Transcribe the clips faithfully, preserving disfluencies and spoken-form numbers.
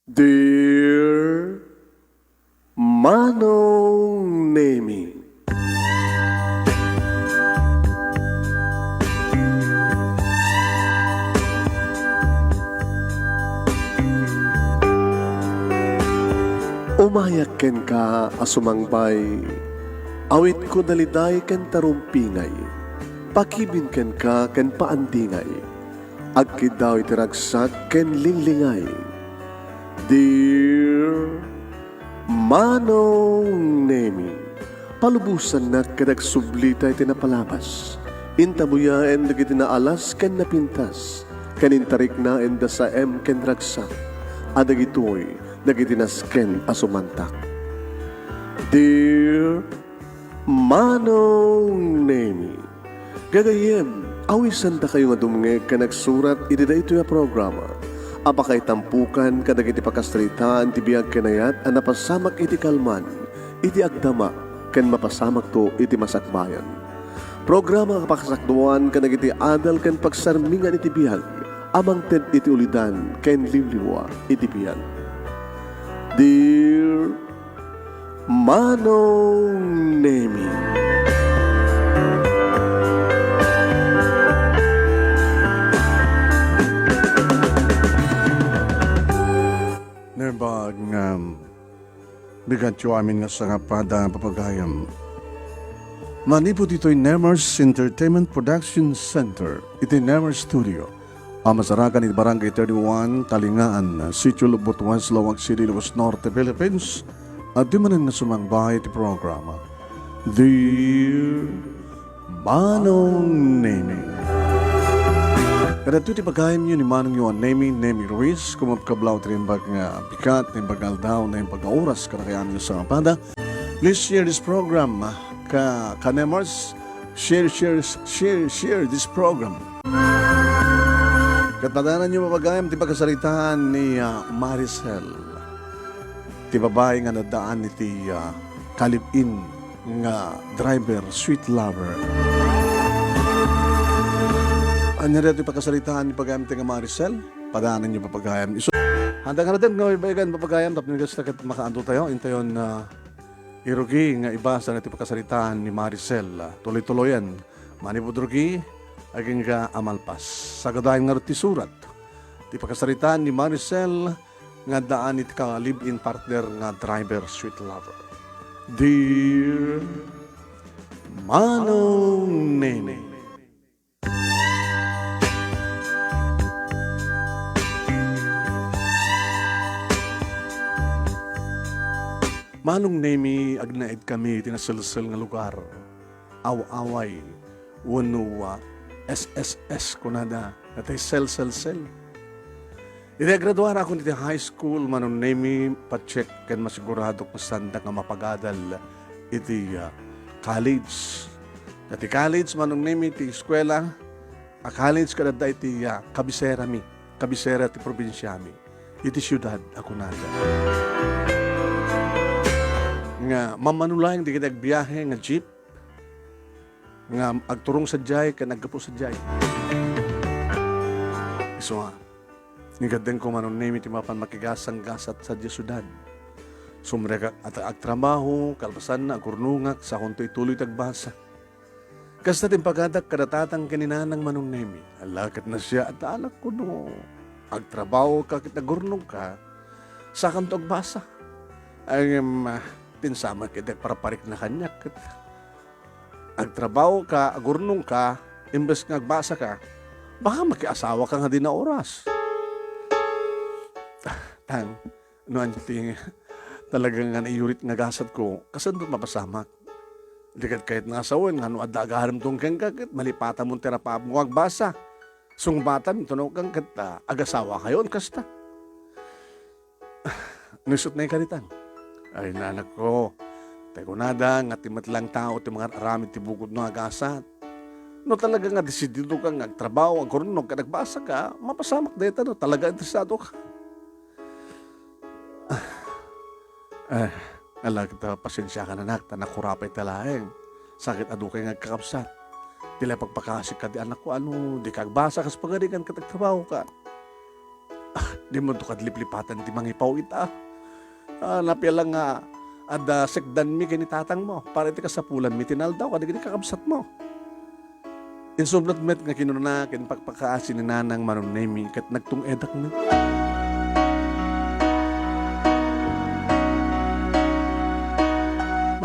Dear Manong Nemi. Umayak kenka a sumangbay, awitko daliday ken tarumpingay, pakibin kenka ken paandingay, agkiddaw iti ragsak ken linglingay. Dear Manong Nemi, palubosannak ket agsublita iti napalabas. Intabuyaen dagiti naalas ken napintas, ken intariknaen da saem ken ragsak, a dagitoy dagiti nasken a sumantak. Dear Manong Nemi, gagayyem, awisandakayo nga dumngeg ken agsurat iti daytoy a programa a pakaitampokan kadagiti pakasaritaan ti biag ken ayat a napasamak iti kalman, iti agdama, ken mapasamakto iti masakbayan. Programa a pakasakduan kadagiti adal ken pagsarmingan iti biag a mangted iti ulidan ken liwliwa iti biag. Dear Manong Nemi. Naimbag nga bigatyo amin nga sangapada, papagayam. Manipud ditoy Nemers Entertainment Production Center, iti Nemers Studio, a masarakan iti Barangay thirty-one, Talingaan, Sitio Lubot West, Laoag City, Ilocos Norte, Philippines, adda manen nga sumangbay iti programa Dear Manong Nemi. Kadagitoy ti pagayamyo ni Manongyo a Nemi, Nemi Ruiz, kumabkablaw ti naimbag nga bigat, naimbag nga aldaw, naimbag nga oras, kadakayamin nga sangapada. Please share this program, ka, ka Nemers. Share, share, share, share this program. Ket padananyo, papagayam, ti pakasaritaan ni, ah, Maricel, ti babai nga naddaan iti, ah, ka-live-in nga driver, sweet lover. Ania daytoy pakasaritaan ni, papagayam, ti nga Maricel? Padananyo, papagayam. Isu-, handa nga natin nga may bayagan, papagayam, tapno kasta ket makaanto tayo, intayon, ah, irugi nga ibasa daytoy pakasaritaan ni Maricel. Tuloy-tuloyen. Manipud rugi, agingga a malpas. Sagadayen ngarud ti surat ti pakasaritaan ni Maricel nga addaan iti ka-live-in partner nga driver, sweet lover. Dear Manong Nene. Manong Nemi, agnaed kami iti naselsel nga lugar, aw-away, wenno, ah, S S S, kunada, natay sel, sel, sel. Iti agraduarakon iti high school, Manong Nemi, patsek ken masiguradok nga saandak nga mapagadal iti, ah, college. Iti college, Manong Nemi, iti eskuela, a college ket adda iti, ah, kabiserami, kabisera ti probinsiami, iti siudad a kunada. Nga mammano laeng dagiti agbiahe nga jeep, nga agturong sadiay ken aggapu sadiay. Isu a, ingaddengko, Manong Nemi, ti mapan makigasanggasat sadiay siudad. Sumrekak a ta-, agtrabaho, kalpasanna, agurnongak, sakonto ituloy ti agbasa. Kasta ti impagadak kada tatang ken ni nanang, Manong Nemi. Ala ket nasia, adda anakko no agtrabahoka ket agurnongka, sakanto agbasa. Ngem, ah, pinsamak iti agparparikna kaniak ket agtrabahoka, agurnongka, imbes nga agbasaka, baka makiasawaka nga di naoras. Tang, no ania ti talaga nga naiyurit nga gasatko, kasanto mapasamak? Di ket kayat nga sawen nga no adda agaramtom kenka ket malipatamon ti rapaapmo nga agbasa. Sungbatam, intonokan ket, ah, agasawakayon kasta. Naisut na ikaritan. Ay, nanakko, tay kunada nga ti met lang tao ti mangar-aramid ti bukodna nga gasat. No talaga nga desididoka nga agtrabaho, agurnong, ket agbasaka, mapasamak dayta no talaga interesadoka. Ah, ala, ta pasiensiakan, anak, ta nakurapay ta laeng. Sakit adu kay nga agkakabsat. Ti la pagpakasik kadi anakko, ano, di ka agbasa kas pagarigan ket agtrabahoka. Ah, Dimonto kad liplipatan ti mangipaw ita. Ah, napia lang nga adda sekdanmi ken ni tatangmo para iti kasapulanmi ti naldaw kadagiti kakabsatmo. Insublat met nga kinuna ken pakpakaasi ni Nanang Manong Nemi ket nagtung-edak met.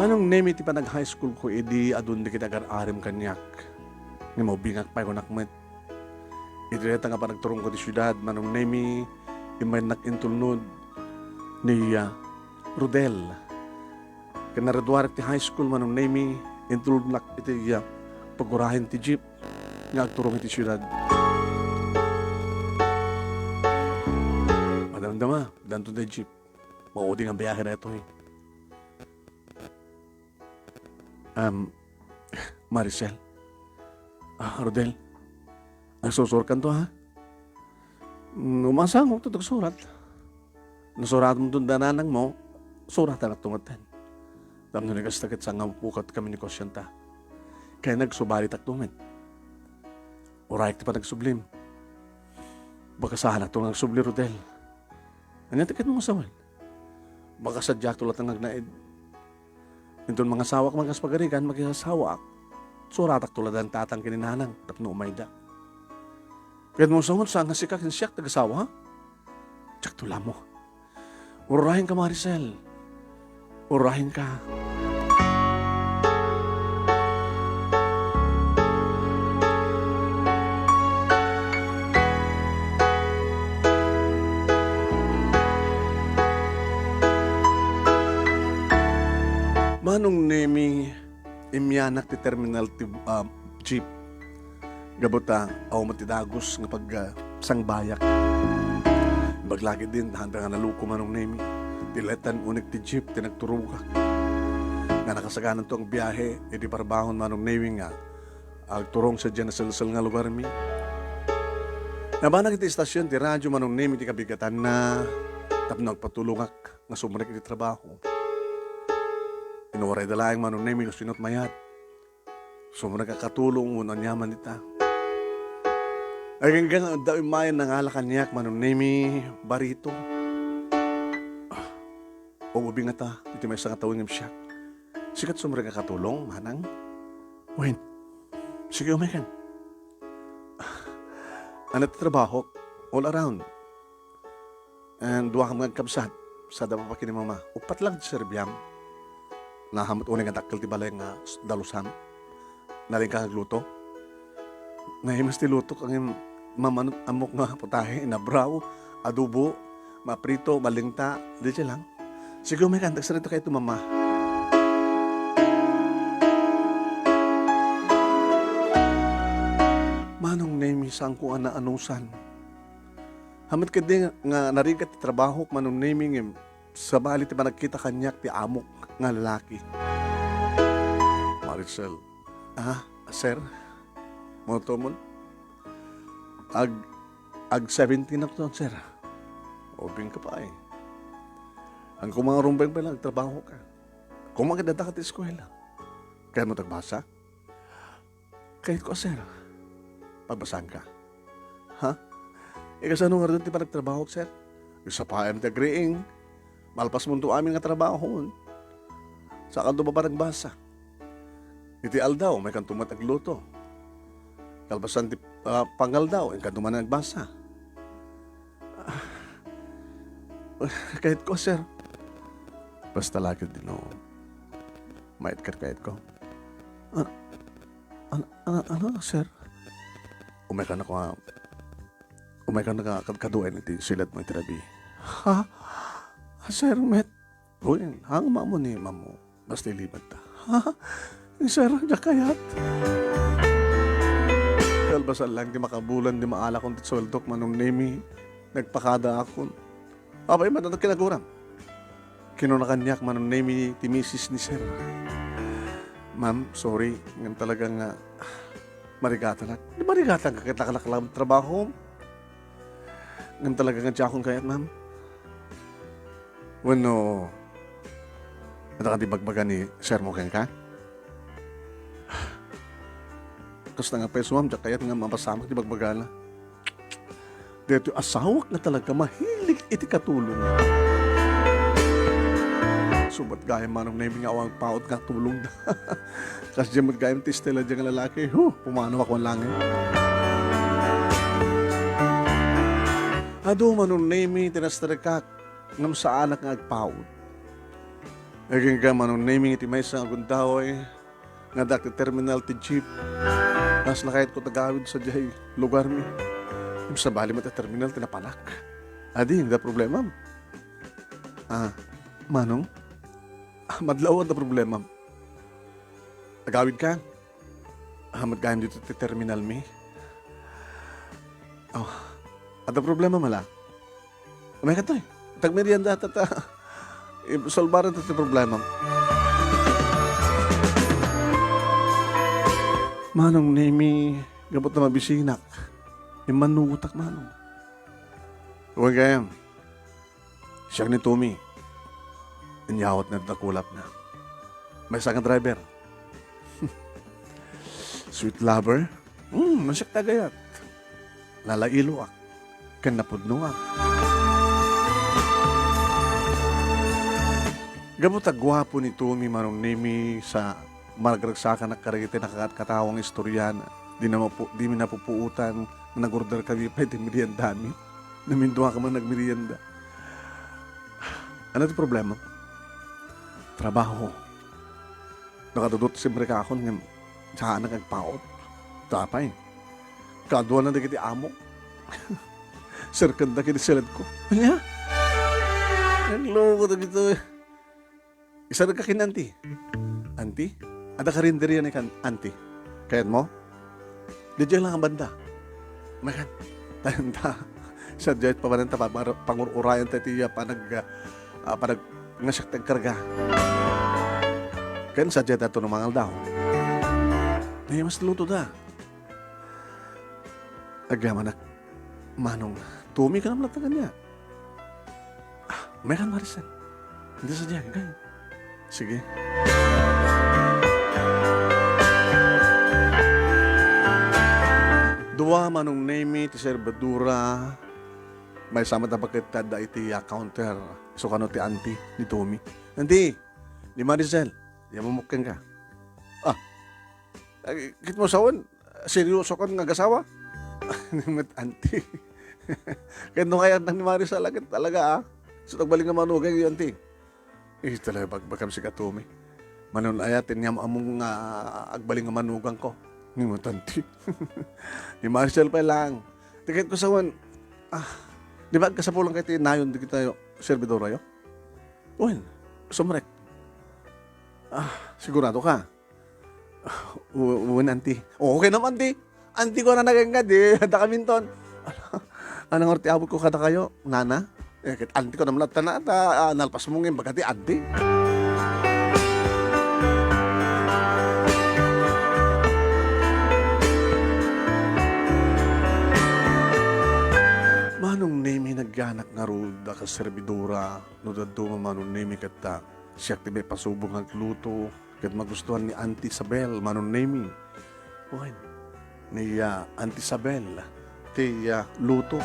Manong Nemi, ti panag-high school ko idi adun dagiti agar-arem kaniak. Nga maubingak pay kunak met. Iti dayta nga panagturongko ti siudad, Manong Nemi, immayennak intulnod ni, ah, Rodel. Ken naraduarak ti high school, Manong Nemi, intulodnak iti, ah, pagurahen ti jeep nga agturong iti siudad. Madamdama, danto ti jeep. Maudi nga biahe daytoy. Um, Maricel. Ah, Rodel. Agsursurkanto, ha? Mm, umasangok ti agsurat. Nasuratmo ti nanangmo, suratanakto metten. Tapno ni kasta ket saan nga mapukatkami ni Kosyenta. Kaya nagsubalitakto met. Uray ti panagsublim. Bakasanakto nga agsubli, Rodel. Ania ti kayatmo nga sawen? Baka sadiakto latta nga agnaed. Inton mangasawak man kas pagarigan, makisasawaak. Suratakto latta ni tatang ken ni nanang tapno umayda. Kayatmo sawen, saan nga sika ken siak ti agasawa? Diakto la ammo. Urayenka, Maricel. Urayenka. Manong Nemi, immianak ti terminal ti, ah, jeep. Gapu ta, awan met ti dagus nga pag, ah, sangbayak. Imbag la ketdin, haanda nga naluko, Manong Nemi. Ti laytan unik ti jeep ti nagturogak. Nga nakasaganan to ang biyahe, iti parabahon, Manong Nemi, nga agturong sadiay a naselsel nga lugarmi. Nabanak iti istasyon ti radyo, Manong Nemi, ti kabigatanna, tapno agpatulongak nga sumrek iti trabaho. Inuray da laeng, Manong Nemi, no sino't mayat. Sumrek a katulong wenno aniaman ita. Agingga nga adda immayen nangala kaniak, Manong Nemi, barito. Ah, ubing ngata iti maysa nga tawen ngem siak. Sika ti sumrek a katulong, manang? Wen. Sige, umaykan. Ania ti trabahok? All around. And duakami nga agkabsat, sada pay ken ni Mama. Uppat lang ti serbiam. Nahamut unay nga dakkel ti balay nga s-, dalusam. Nalingka nga agluto. Naimas ti lutok, ngem mamano ti ammok nga putahe, inabraw, adobo, maprito, malingta, diay lang. Sige, umaykan, agserbi dayta kayatmo, Mama. Manong Nemi, saanko a naanusan. Haan met ketdi nga, nga narigat ti trabahok, Manong Nemi, ngem sabali ti panagkita kaniak ti amok nga lalaki. Maricel. Ah, sir? Motomon? Ag-, ag-seventeen ako ton, sir. Ubingka pay. Haan koma nga rumbeng pay lang, agtrabahoka. Koma ket adda ka ti eskuela. Kayatmo ti agbasa? Kayatko a, sir. Pagbasaanka. Ha? Ikasano ngarud ti panagtrabahok, sir? Sapaem ti agriing. Malpasmonto amin nga trabahon. Saankanto pay panagbasa. Iti aldaw, umaykanto met agluto. Kalpasan ti, ah, pangaldaw, inkanto manen agbasa. Ah, kayatko, sir. Basta la ketdin no. Mayat ket kayatko. Ah, An-, an-, ano, sir? Umaykanak a, umaykanak a kadkaduayen iti siledmo iti rabii. Ha? Ah, sir, met? Wen, haan nga ammo ni Mamo. Basta ilibatta. Ha? Sir, diak kayat. Kalpasan lang ti makabulan ti maalakon ti sueldok, Manong Nemi. Nagpakadaakon. Apay met, ania ti kinaguram? Kinuna kaniak, Manong Nemi, ti misis ni Sir. Ma'am, sorry, ngem talaga nga, ah, marigatanak. Di marigatanka ket nakalaklam trabaho. Ngem talaga nga diakon kayat, ma'am. Wenno, adda kadi ibagbaga ni Sir mo kenka? Kasta nga pay, ma'am, diak kayat nga mapasamak ti ibagbagana. Daytoy asawak nga talaga mahilig iti katulong. Subat gayam Manong Nemi nga awan agpaut nga tulongda. Kasdiay met gayam ti estilo dayta nga lalaki. Huh, pumanaw a kuan laeng. Adu Manong Nemi ti nastrikak ngem saanak nga agpaut. Agingga Manong Nemi iti maysa nga gundaway nga adda ti terminal ti jeep. Kas nakayatko ti agawid sadiay lugarmi. Ngem sabali met a terminal ti napanak. Adi, adda problemam? Ah, Manong? Ah, madlaw, adda problemam. Agawidka? Ah, met gayam ditoy ti terminal mi. Oh, adda problemam la? Umay kadtoy. Tagmerienda ta, ta. Isolbaran ta ti problema. Manong Nemi, gapu ta mabisinak. Immanugotak, Manong. Wen gayam. Siak ni Tommy. Inyawatna ti kulapna. Maysa nga driver. Sweet lover? Hmm, no siak ti agayat. Nalailoak ken napudnoak. Gapu ta guapo ni Tommy Manong Nemi sa maragragsakanak kadagiti nakakatkatawa nga istoriana. Di na mapu-, di mi napupuotan nga nag-order kami pay ti meriendami. Namindua ka man nagmerienda. Ano ti problema? Trabaho. Nakadudot ti simrekakon ngem saanak agpaut. Apay, kaduana dagiti amo. Serkenda ken ni saledko. Ania? Nagloko dagitoy. Isarek ka ken auntie. Auntie? Adda karinderya ni kan-, auntie. Kayatmo? Diay lang a banda. Mekan. Tayonta. Sadiay pamananta pa-, pangur-urayan ta iti, ah, panag-, ah, panag-, nga siak ti agkarga. Ken sadiay daytoy no mangaldaw. Nay, mas luto da. Agyamanak, Manong Tommy, ka naman kaniak. Ah, mekan, Maricel. Adi sadiay, kay. Sige. Dua Manong Nemi ti servidora, maysa met a baket ti adda iti, ah, counter. Isu kano ti auntie ni Tommy. Auntie, ni Maricel, ya mamukeng ka. Ah, ay, kit mo sawen, seryoso kan nga agasawa? Ni met auntie. Ket no kayatnak ni Maricel, ket talaga, ah. So, agbalin nga manugang, auntie. Eh, talaga, bag-, bagam sika, Tommy. Manong aya, ti niam-among nga agbalin nga manugangko. Ni met auntie. Ni Maricel pay lang. Ti kayatko sawen, ah, di ba agkasapulan kayo ti nayon dagiti serbidorayo? Wen, sumrek. Ah, sigurado ka? U-, wen, auntie. O, okay naman, auntie. Auntie ko na nagengga, di, adda kaminton. Ano nga ti abot ko kadakayo, nana? Eh, ket auntie ko naman latta na, ta, ah, nalpas mo nga imbaga ti auntie. Manong Nemi, nagyanak ngarud a kaservidora, no dadduma Manong Nemi ket ta, siak ti maipasubong nga agluto. Ket magustuhan ni Auntie Isabel, Manong Nemi. Wen, ni, ah, Auntie Isabel, ti, ah, luto.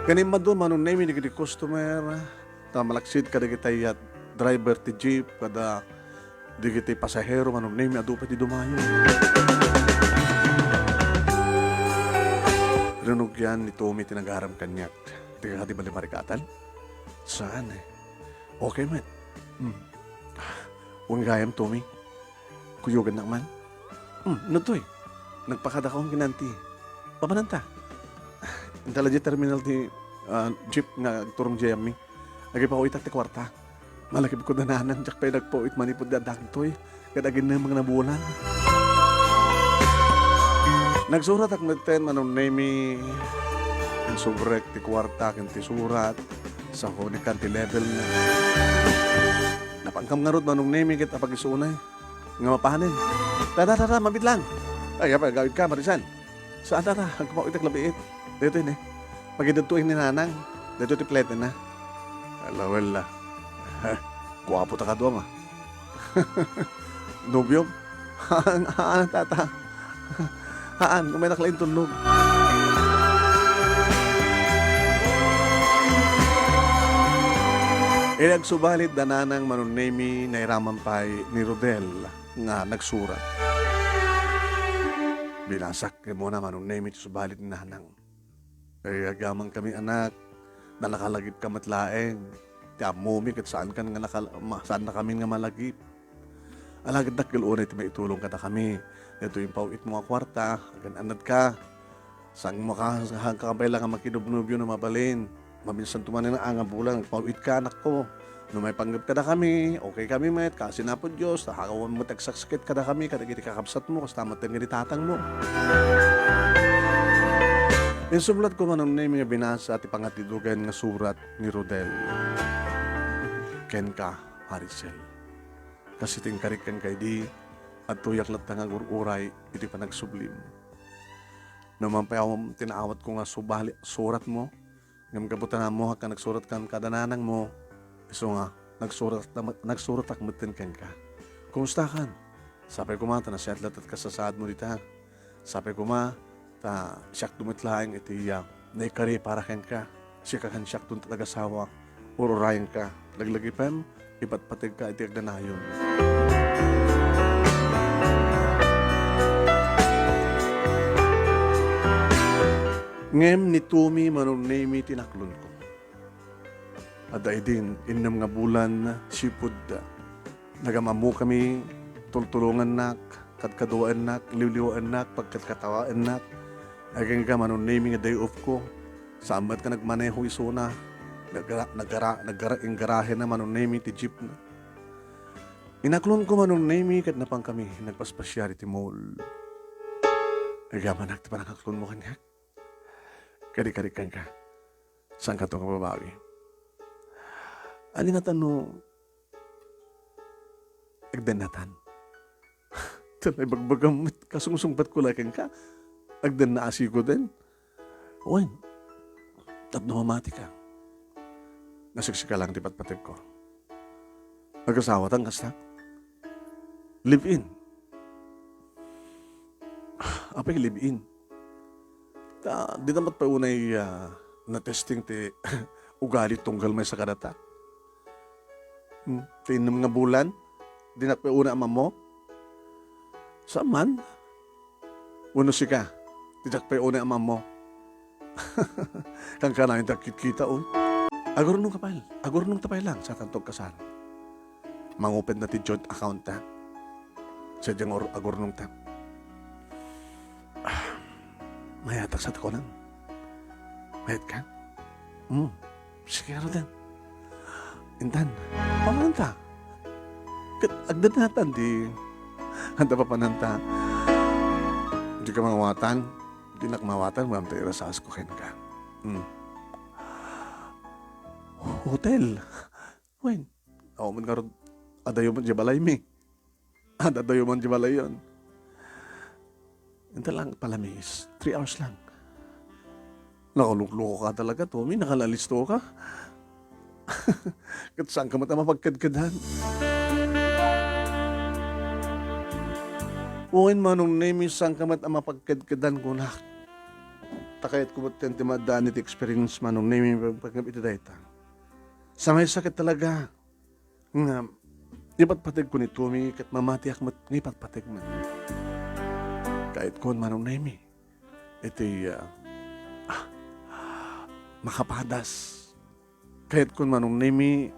Ken immadu, Manong Nemi, dagiti customer, ta malaksid kadagiti, ah, driver ti jeep, kada dagiti pasahero, Manong Nemi, adu pay ti dumayo. Rinugian ni Tommy ti nagaram kaniak. Dika kadi balibarikatan? Saan, eh? Okay met. Hmm. Wen gayam, Tommy. Kuyogannak man. Hmm, no toy. Nagpakadakaon ken auntie. Pamananta. Inta la diay terminal ti, ah, jeep nga agturong diay ammi. Agipawitak ti kuarta. Malakib ko da nanang, diak pay nagpawit manipud da dagtoy. Ket aginna nga nabulan. Nagsuratak metten, Manong Nemi, insubrek ti kuarta ken ti surat, sakunikkan ti level na. Napangkam ngarud, Manong Nemi, ket apag-isu unay nga mapanen. Tara, tara, mabit lang. Ay, apay, agawid ka, Maricel. Saan, tara, agpawitak labiit. Daytoy ne. Pagidadtoy ni nanang. Daytoy ti plete na. Ala, wala. Guapo ta kaduam, ah. Nobiom? Haan, haan, tata. Haan, umay nak la intunnog. Iti agsubalit da nanang Manong Nemi, nairaman pay ni Rodel nga nagsurat. Binasak ni Mona Manong Nemi ti subalit ni nanang. Ay, agyamankami, anak, ta nakalagipka met laeng. Ti ammomi ket saankan nga nakal-, ma-, saannakamin nga malagip. Alagad dakkel unay ti maitulong kadakami. Daytoy impaw-itmo nga kuarta, agan-annadka. Saan mo ka, saan ka pay la nga makinobnobio no mabalin. Maminsan tumanen a nga bulan, agpaw-itka, anakko. No maipanggep kadakami, okay kami met, kaasi ni Apo Dios, ta haanmo met agsaksakit kadakami, kadagiti kakabsatmo, kasta met ken ni tatangmo. Insublatko Manong Nemi nga binasa ti pangatidogay nga surat ni Rodel. Kenka, Maricel. Kas iti inkarik kenka idi, adtoyak latta nga agur-uray iti panagsublim. No man pay awan ti naawatko nga subali-, suratmo, ngem gapu ta naammoak nga nagsurat kan kada nanangmo, isu nga, nagsurat-, nagsuratak metten kenka. Kumustakan? Sapay koma ta nasayaat latta ti kasasaadmo dita. Sapay koma ta siakto met laeng iti, ah, naikari para kenka. Sika ken siakto ti nagasawa. Ur-urayenka. Laglagipem, ipatpategka iti agnanayon. Ngem ni Tommy Manong Nemi ti inaklonko. Adda idin innem nga bulan, sipud nagam-ammokami, tultulongannak, kadkaduaennak, liwliwaennak, pagkatkatawaennak. Agingga Manong Nemi nga day off ko. Saan met nga nagmaneho isuna. Nagara-, nagara-, nagara-, inggarahena Manong Nemi ti jeepna. Inaklonko Manong Nemi ket napankami nagpaspasiar iti mall. Agyamanak ti panangaklonmo kaniak. Kadi-kadi kenka. Saankato nga babawi. Ania ngata no agdennatan? Ita la ibagbagam met kasungsungpatko la kenka. Agdenna a sikoden. Wen, tapno mamatika. Nasiksika lang ti patpategko. Agasawatan kasta? Live-in. Apay live-in? Ta, dita met pay unay, ah, na-testing ti ugali tunggal maysa kadata. Hmm, ti innem nga bulan, dinak pay unay am-ammo? Saan man? Wenno sika, dinak pay unay am-ammo? Kankanayon ti agkitkita, oy. Agurnong ka pay, agurnong ta pay lang, saantanto agkasar. Mangopen na ti joint account ta. Sadiay nga ur-, agurnong ta. Ah, mayatak sa takunan. Mayat ka? Hmm. Sige, Roden. Intan, pamananta. Ket agdadnatan di, anda papananta. Di ka mawatan. Dinak mawatan, ngem ta irasasko kenka. Hmm. Hotel. Wen, awan man ngarud, adayo man di balaymi. Adadayo man di balayon. Inta lang palamis. Three hours lang. Nakalukluko ka talaga, Tommy. Nakalalisto ka. Ket saan ka met a mapagkedkedan? Wen, Manong Nemi, saan ka met a mapagkedkedan, kunak. Ta kayatko met ti maaddaan iti experience, Manong Nemi, pag-, pag-, iti dayta. Sa maysa ket talaga, nga ipatpategko ni Tommy ket mamatiak met nga ipatpategna. Kayatkon Manong Nemi iti, ah, ah, makapadas. Kayatkon Manong Nemi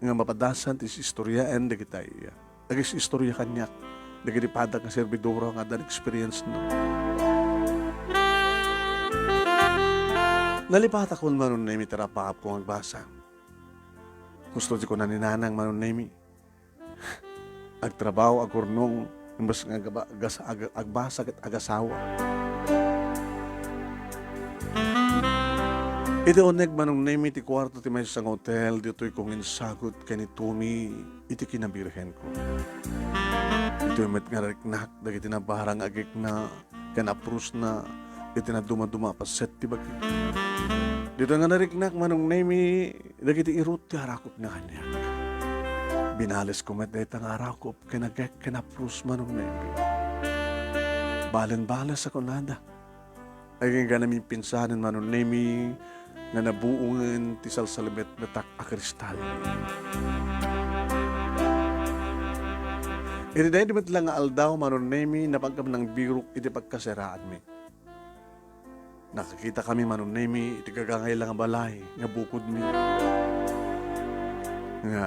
nga mapadasan ti istoryaen dagitay, ah, agis-istorya kaniak dagiti padak nga servidora nga adda experience na. Nalipatakon Manong Nemi ti rapaapko nga agbasa. Husto ti kuna ni Nanang Manong Nemi. Agtrabaho, agurnong, imbes nga agaba-, agas-, ag-, agbasa ket agasawa. Iti uneg Manong Nemi ti kuarto ti maysa nga hotel, ditoy ko insagut ken ni Tommy iti kinabirhenko. Ditoy met nga nariknak dagiti nabara nga agikna ken aprosna iti nadumaduma a paset ti bagi. Dita nga nariknak Manong Nemi dagiti irut ti arakop nga kaniak. Binalesko met dayta nga arakop ken agek ken apros Manong Nemi. Balen-bales a kunada. Agingga naminpinsanen Manong Nemi nga nabuongen ti salsalmetmetak a kristal. Iti daydi met la nga aldaw, Manong Nemi, napaggam nang birok iti pagkaseraanmi. Nakakitakami, Manong Nemi, iti gagangay la nga balay nga bukodmi. Nga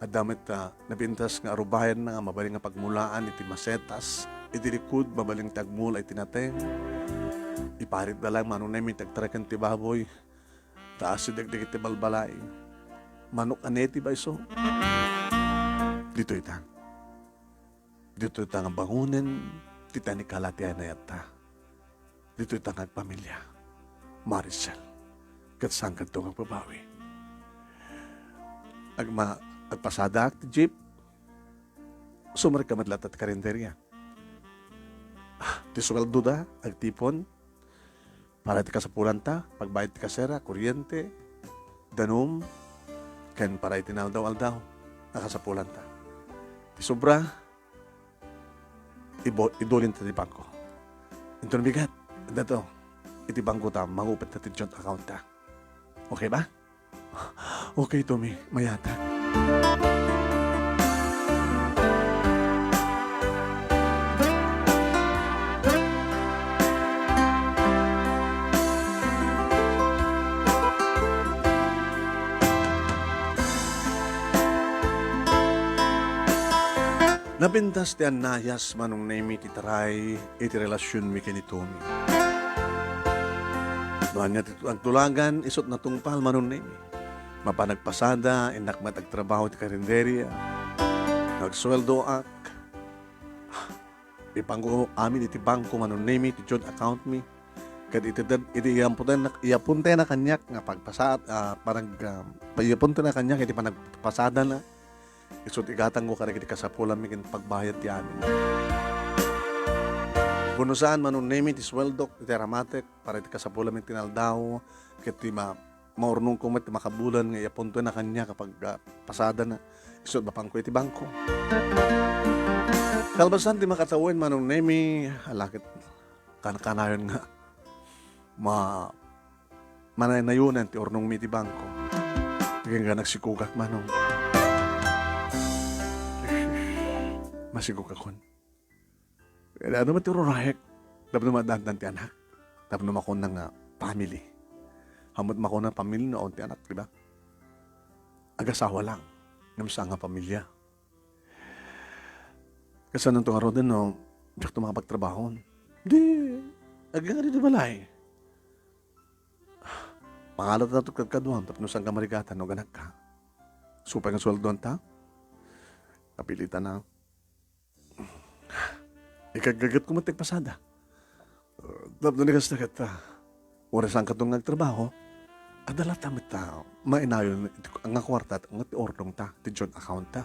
adda met, ah, napintas nga arubayanna nga mabalin nga pagmulaan iti masetas, iti likud, mabalin ti agmula iti nateng. Iparitda laeng, Manong Nemi, ti agtaraken ti baboy. Ta asideg dagiti balbalaing manok a native iso. Ditoy ta. Ditoy ta nga bangonen ti tanikala ti anayatta. Ditoy ta nga agpamilia. Maricel, ket saan kadto nga agbabawi? Agma-, agpasadaak ti jeep. Sumrekka met latta ti karinderya. Ah, ti sueldoda, agtipon, para iti kasapulanta, pagbayad ti kasera, kuryente, danum, ken para iti naaldaw-aldaw a kasapulanta. Ti sobra, ibo-, idulinta ti bangko. Inton bigat, dato, iti bangko ta, mangupet ta ti joint account ta. Okay ba? Okay, Tommy, mayata. Napintas ti annayas, Manong Nemi, ti taray iti relasionmi ken ni Tommy. No ania ti agtulagan, isut' natungpal, Manong Nemi. Mapan agpasada, innak met agtrabaho iti karinderya. Nagsueldoak. Ipangko amin iti bangko, Manong Nemi, iti joint accountmi. Ket iti ded-, iti iyapuntenna, iyapuntena kaniak nga pagpasa-, ah, panag-, ah, iyapuntena kaniak iti panagpasadana. Isut' igatangko kadagiti kasapulanmi ken pagbayad ti amin. Bunosan, Manong Nemi, ti sueldok iti aramatek para iti kasapulanmi ti naaldaw ket ti ma-, maurnongko met ti makabulan nga iyapuntena kaniak a pag-, ah, pasadana. Isut' mapanko iti bangko. Kalpasan ti makatawen, Manong Nemi, ala ket kankanayon nga ma-, manaynayonan ti urnongmi iti bangko. Agingga nagsikogak, Manong. Masikogakon. Kaya ano met ti ururayek? Tapno madandan ti anak. Tapno makuna nga family. Hamet makuna family no awan ti anak, di ba? Agasawa lang. Ngem saan nga pamilya. Kasano to ngaruden no diak to makapagtrabaho? Di, agingga ditoy balay. Pangalat na to kadkaduam tapno saan ka marigatan no aganakka. Supay nga sueldoanta. Kapilitan na. Ikaggaget ko met ti agpasada. Tapno ni kasta ket, ah, uray saan kadto nga agtrabaho, adda latta met ta mainayon iti nga kuarta nga ti urnongta, ti joint accountta.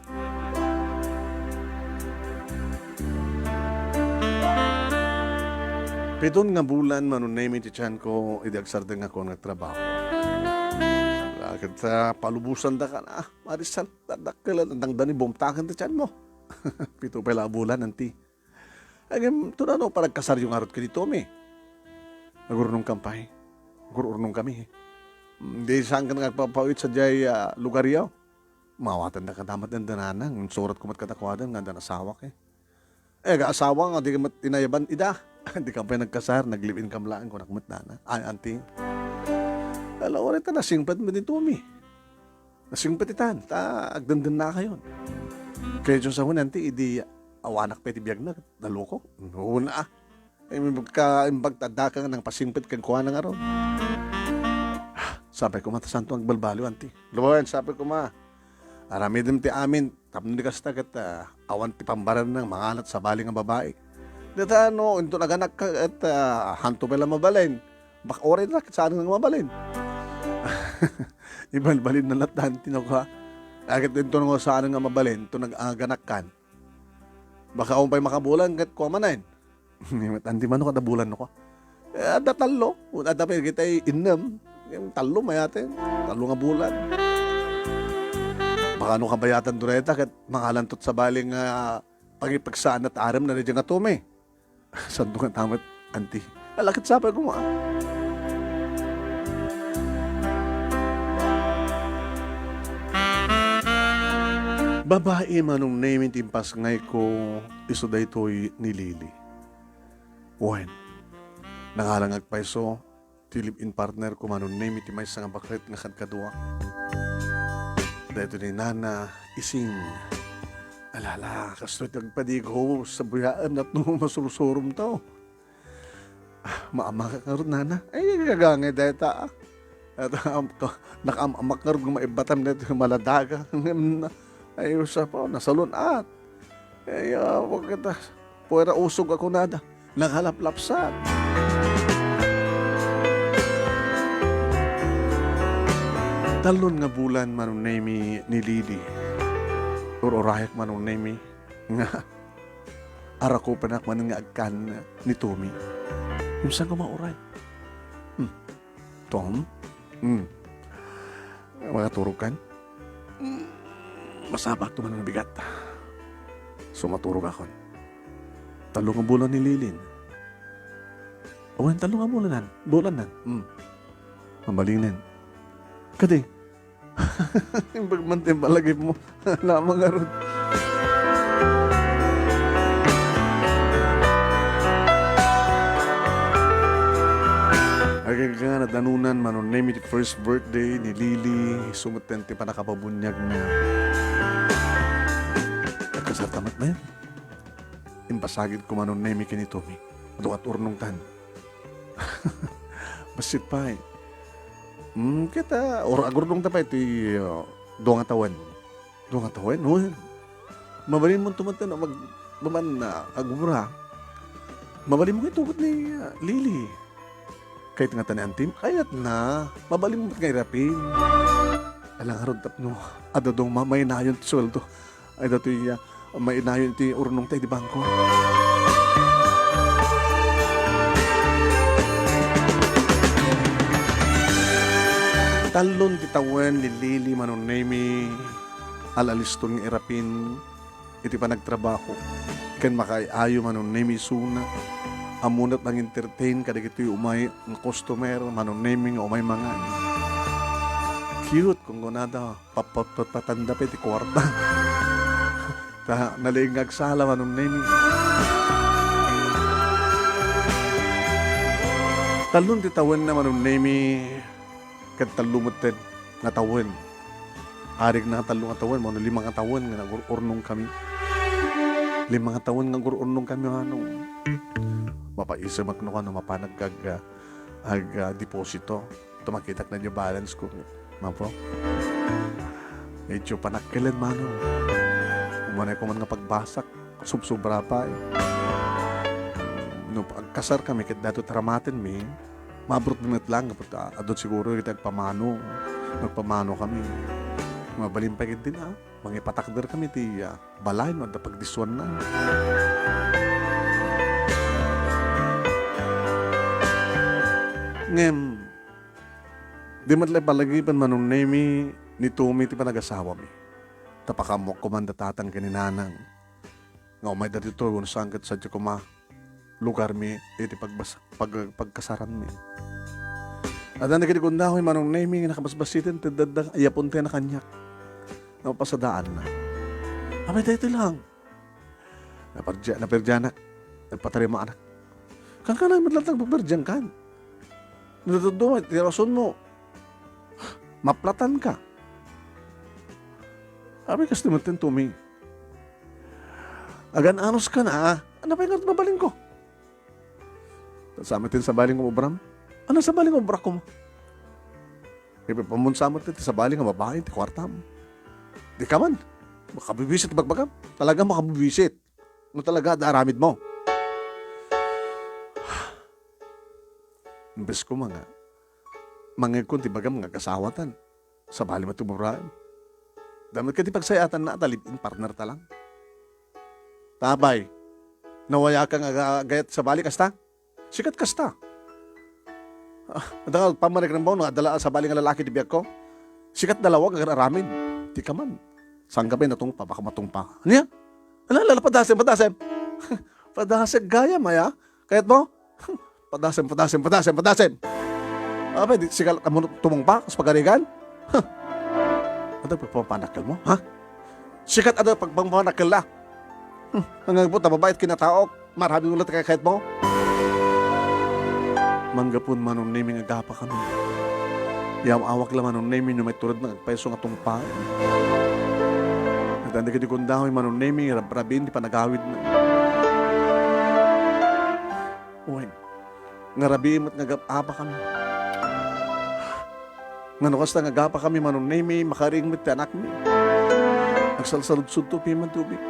Piton nga bulan, Manong Nemi, ti tianko idi agsardengakon nga agtrabaho. Ket, ah, palubosandaka na, Maricel, dakdakkel, nangdani bumtaken ti tianmo. Pito pay la a bulan, anti. Ngem, tunano, panagkasaryo ngarud ken ni Tommy. Nagurnongkam pay. Gur-urnongkami. Di saan ka nagpapawit sadiay, ah, lugaryo? Mawatanda ka damat denda nanang. Insurat ko met kadakuada nga adda asawak, eh. Eh, aga asawa nga, di ka met inayaban ida. Di ka pay nagkasar, nag-live-in kam laeng, kunak met nana. Ay, anti. Ala, uray ta nasingpet met ni Tommy. Nasingpet itan, ta agdendennakayon. Kaya Diyos ako nanti, idi awanak pay ti biagna, nalukok. Una, ah. Imbag ka, imbag ta adda ka nga nangpasingpet kenkuana ngarud. Sapay koma ta saanto agbalbaliw, anti. Luen, sapay koma. Aramidem ti amin, tapno di kasta ket, ah, awan ti pambaranang mangalat sabali nga babai. Dita no, inton aganakka ket, ah, hanto pay la mabalin. Baka uray da, ket saan nga mabalin. Ibalbalinna latta, anti no kua. Ket inton nga saan nga mabalin, inton nag-, aganakkan. Baka awan pay makabulan ket kua manen. Ni met, anti mano kada bulan no kua. Eh, adda tallo. Adda pay kitay innem. Yung tallo mayaten. Tallo nga bulan. Baka no kabayatan do dayta ket mangalantot sabali nga pagipagsaanna ti arem na daydiay nga Tommy. Santo nga tamet, anti. Ala ket sapay koma. Babai, Manong Nemi, ti impasngayko isu daytoy ni Lily. Wen, nangalangak pay isu ti live-in partner ko, Manong Nemi, ti maysa nga baket nga kadkadua. Daytoy ni Nana Ising. Alala, kastoy ti agpadigo, sabuyaem natno masursurom to. Ah, maamak ngarud, Nana. Ay, gagangay dayta, ah. At, um, to, nakaam-amak ngarud nga maibatam dayta maladaga. Ngem, ay, usa pa, nasalun-at. Ay, ah, wag kita. Puwera usog ako nada. Nangalaplapsat. Talon nga bulan, Manong Nemi, ni Lily. Ur-urayak, Manong Nemi, nga arakupanak man nga agkan ni Tommy. Imsan ko mauray. Hmm. Tom? Hmm. Makaturog kan? Hmm. Masapa to man nga bigat. So, maturog akon. Tallo nga bulan ni Lilin. Awan, tallo nga bulan nan. Bulan nan. Hmm. Mabalinen. Kadi, imbag man ti palagip mo. Lamang ngarud. Agingga nadanunan, Manong Nemi, ti first birthday ni Lily, sumeten ti pannakapabuniagna. Agkasarta met, men. Impasagidko, Manong Nemi, ken ni Tommy. Adu ket urnongtan. Bassit pay. Hmm, ket, ah, or-, agurnongta pay ti, ah, dua nga tawen. Dua nga tawen, no? Mabalinmo tumaten, mag-, maman, ah, agubra. Mabalinmo nga itubot ni, ah, Lily. Kayat nga ta ni Antim, kayat na. Mabalinmo nga irapin. Alang ngarud tapno, adadong mamainayon ti sueldo. Ay, datoy, ah, mainayon ti urnong ta idi bangko. Tallon ti tawen ni Lily, Manong Nemi, al-aliston nga irapin iti panagtrabaho, ken makaay-ayo, Manong Nemi, isuna. Ammona't nang-entertain kadagitoy umay nga customer, Manong Nemi, nga umay mangan. Cute, kunkunada. Papatpatanda pay ti kuarta. Ta, nalaing nga agsala, Manong Nemi. Tallon ti tawenna, Manong Nemi, ket tallo metten nga tawen. Arigna nga tallo nga tawen, mano lima nga tawen nga nagur-urnong kami. Lima nga tawen nga nagur-urnong kami, Manong. Mapaisemak no kano, mapanag kag, ah, ag, ah, deposito. Tumakitak na niya balance ko. Mapo? Medyo panakkelen, Manong. Umanay ko man nga pagbasak, subsobra pay. No agkasar kami, ket daytoy taramaten mi, mabrot mi met lang, kapag, ah, adun siguro iti agpamano. Nagpamano kami. Mabalin pay ket din, ah. Mangipatakder kami ti, ah, balay no adda pagdissuanna. Ngem, di met la ipalagipen, Manong Nemi, ni Tommy ti panagasawami. Ta pakaammoak koma da tatang ken ni nanang nga umayda ditoy wenno saan ket sadiay koma lugarmi iti pagbas-, pag-, pagkasaranmi. Adda dagiti gundaway, Manong Nemi, nga nakabasbasiten ti dadda, ayapunten a kaniak. Napasadaanna. Apay daytoy lang. Naperdia-, naperdianak. Nagpatarimaanak. Kankana met latta agpaperdiankan. Nadaduma ti rason mo. Maplatanka. Apay kasta met ti Tommy. Agan-anos ka na, ah. Ano pay nga mabalinko? Sa met ti sabali nga obram? Ano sabali nga obra ko mo? Ipamunsa mo ti sabali nga babae ti kuartam. Di ka man. Makabibisit bagbagam. Talaga makabibisit. No talaga, da aramid mo. Imbes ko mga, mangegkon ti bagam nga agasawatan. Sabali met ti babaem. Damit ka ti pagsayatanna a ta live-in partner ta lang. Tapay, nawaya ka nga aga-, agayat sabali kasta? Sikat kasta. Ah, adda nga pammariknam ba, no, adda la-, sabali nga lalaki ti biag ko? Sikat da lawa nga aramid. Di ka man. Saan ka ba natungpa? Baka matungpa. Ania? Ala, ala, padasem, padasem. Padasem gayam, aya? Kayat mo? Padasem, padasem, padasem, padasem. Apay, di, sigal, amo tumungpa, kas pagarigan? Huh. Ano, pagpapanakal mo, ha? Sikat adu pagpangpanakel la. Hmm, nangagbo ta babaet kinataok. Marami ulit kay kayat mo. Manggapun Manong Nemi nga agapa kami. Yam-awak la Manong Nemi no may tulad nga agpayso nga tungpal. Nagdanda kadi kundahoy Manong Nemi, rabrabiin ti panagawid na. Wen, nga rabii met nga agap-apa kami. Nga no kasta nga agapa kami Manong Nemi, makaring met ti anakmi. Agsalsaludsodto piman tubig.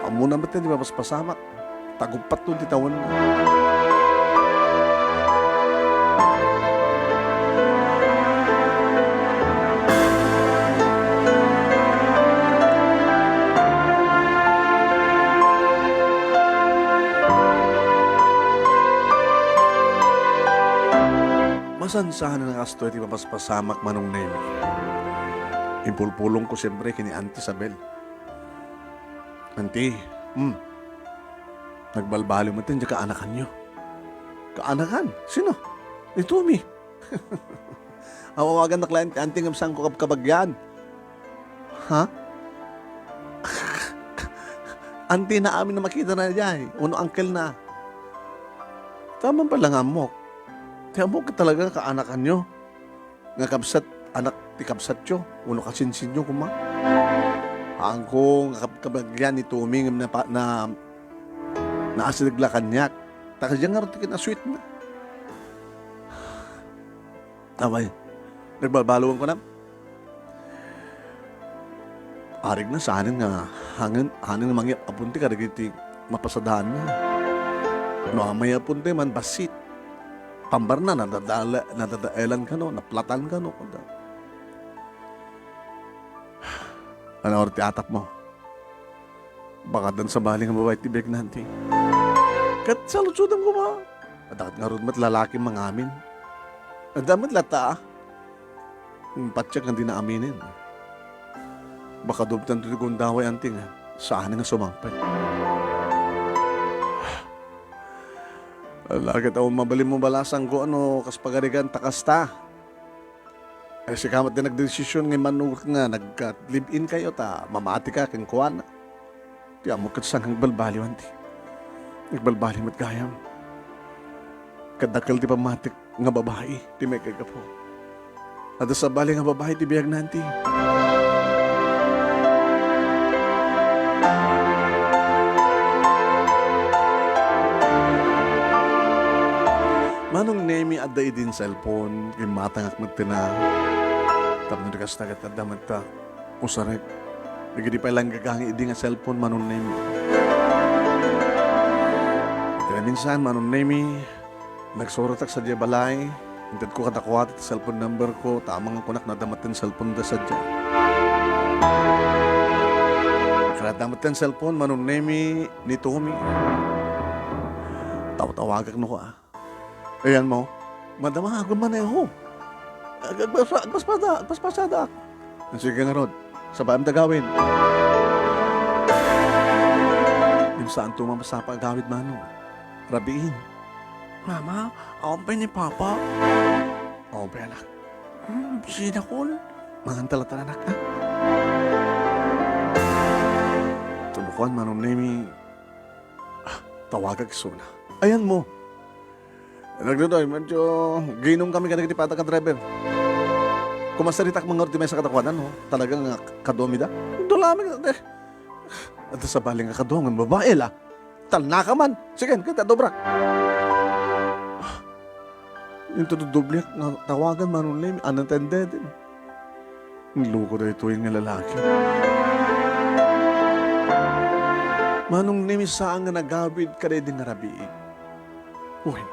Ammona met ti mapaspasamak. Tagupatton ti tawenna. Masansanan a kastoy ti mapaspasamak Manong Nemi. Impulpulongko siempre ken ni Auntie Isabel. Auntie, hmm, nagbalbaliw met ti kaanakanyo. Kaanakan? Sino? Ni Tommy. Awawagannak laeng ti auntie ngem saanko kabkabagian. Ha? Auntie na amin a makitana diay, wenno uncle na. Tama pala nga ammok. Ti ammok talaga nga kaanakanyo. Nga kabsat, anak ti kabsatyo, wenno kasinsinyo koma. Haanko nga kab-, kabagian ni Tommy ngem napa-, na, naasideg la kaniak. Ta kadiay ngarud ti kinasweetna. Apay, nagbalbaliwen kunam? Arigna saanen nga hangen, hanen nga mangyap-apon ti kadagiti mapasadaanna. No amayapon ti man bassit. Pambarna, nadadala-, nadadaelan kano, naplatan kano, kada. Ano ti atap mo? Baka addan sabali nga babai ti biag na, Auntie. Ket saludsodem koma. Adda ket ngarud met lalaki mangamin. Adda met latta, ah. Hmm, patiek nga dina aminen. Baka dumtan ti gundaway, Auntie, nga saan nga sumangpet. Ala ket awan mabalin mo balasangko, ano, kas pagarigan ta kasta. Ay, sika met ti nagdesisyon nga immannok nga nagka-live-in kayo ta mamati ka kenkuana. Ti ammok ket saan nga agbalbaliw, Auntie. Agbalbaliw met gayam. Ket dakkel ti pammatik nga babai ti maikagapu. Adda sabali nga babai ti biag na, Auntie. Manong Nemi, adda idin cellphone, kimmatangak met ti na. Tapno di kasta ket adda met ta usarek. Dagidi pay langgagangi idi nga cellphone, Manong Nemi. Iti naminsan, Manong Nemi, nagsuratak sadiay balay, intedko kadakuada ti cellphone number ko, ta amangan kunak no adda met ti cellphone da sadiay. Kada adda met ti cellphone, Manong Nemi, ni Tommy. Tawtawagak no ka. Ayan mo, madama, agmaneho. Ag-, agbas-, agbaspada-, agbaspasadak. Sige ngarud, sabaem ta gawid. Ngem saanto mamasapa a gawid, Manong. Rabiin. Mama, awan pay ni Papa? Awan pay, anak. Hmm, sida, Kol? Mangan ta latta, anak, ha? Tubukuan, Manong Nemi. Ah, tawagak isuna. Ayan mo. Nagdudoy, medyo ginom kami kadagiti patak a driver. Kumasaritak man ngarud ti maysa kadakuada, no? Talaga nga kaduam ida? Dua laeng, eh. Adda sabali nga kaduam nga babai la. Talnaka man. Sige, kita, dobrak. Into doble nga tawagan, Manong Lem, unattended. Naloko daytoy nga lalaki. Manong Nemi, saan nga nagawid kadaydi nga rabii. Wen,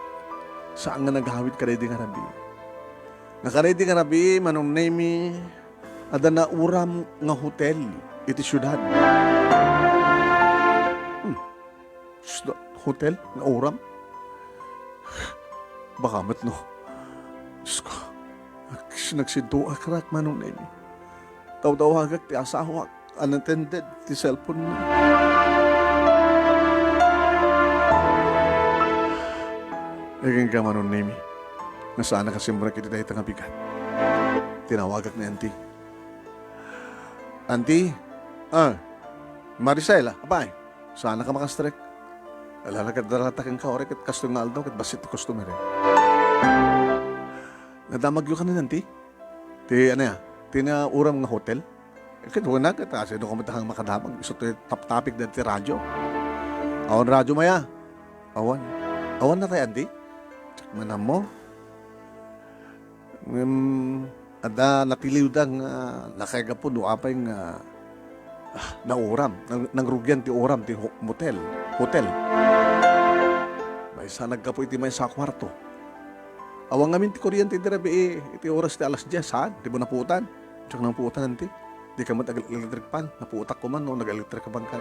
saan nga nagawid kadaydi nga rabii. Nga kadaydi nga rabii, Manong Nemi, adda nauram nga hotel iti siudad. Hmm. Sus, da-, hotel? Nauram? Baka met no. Diyos ko. Nagsi-, nagsiduak rak, Manong Nemi. Tawtawagak ti asawak. Unattended ti cellphone na. Kenka, Manong Nemi. Nga saan a kasimrek iti dayta nga bigat. Tinawagak ni Auntie. Auntie, Ah, Maricel, ah, apay, saan ka makastrek? Ala, nagdala ta kenka, ore, ket kastoy nga aldaw, ket bassit ti customer, eh. Nadamagyo kanin, anti? Ti, ano ya, ti nauram nga hotel? Eh, ket wala, ket, ah, sino ka matahang makadamag? Isu ti taptapik dati radio. Awan radio, maya? Awan. Awan na tayo, anti? Check man mo. Ngem, adda natiliwda nga nakaigapu no apay nga, ah, nauram, nang-, nangrugian ti uram ti ho-, motel, hotel. Maysa naggapu iti maysa a kuarto. Awan ngamin ti kuryente iti rabii, iti oras ti alas dies, saan? Di ba naputan? Diak naputan, anti? Di ka met ag-electric fan. Naputak ko man, no, nag-electric ka bangkay.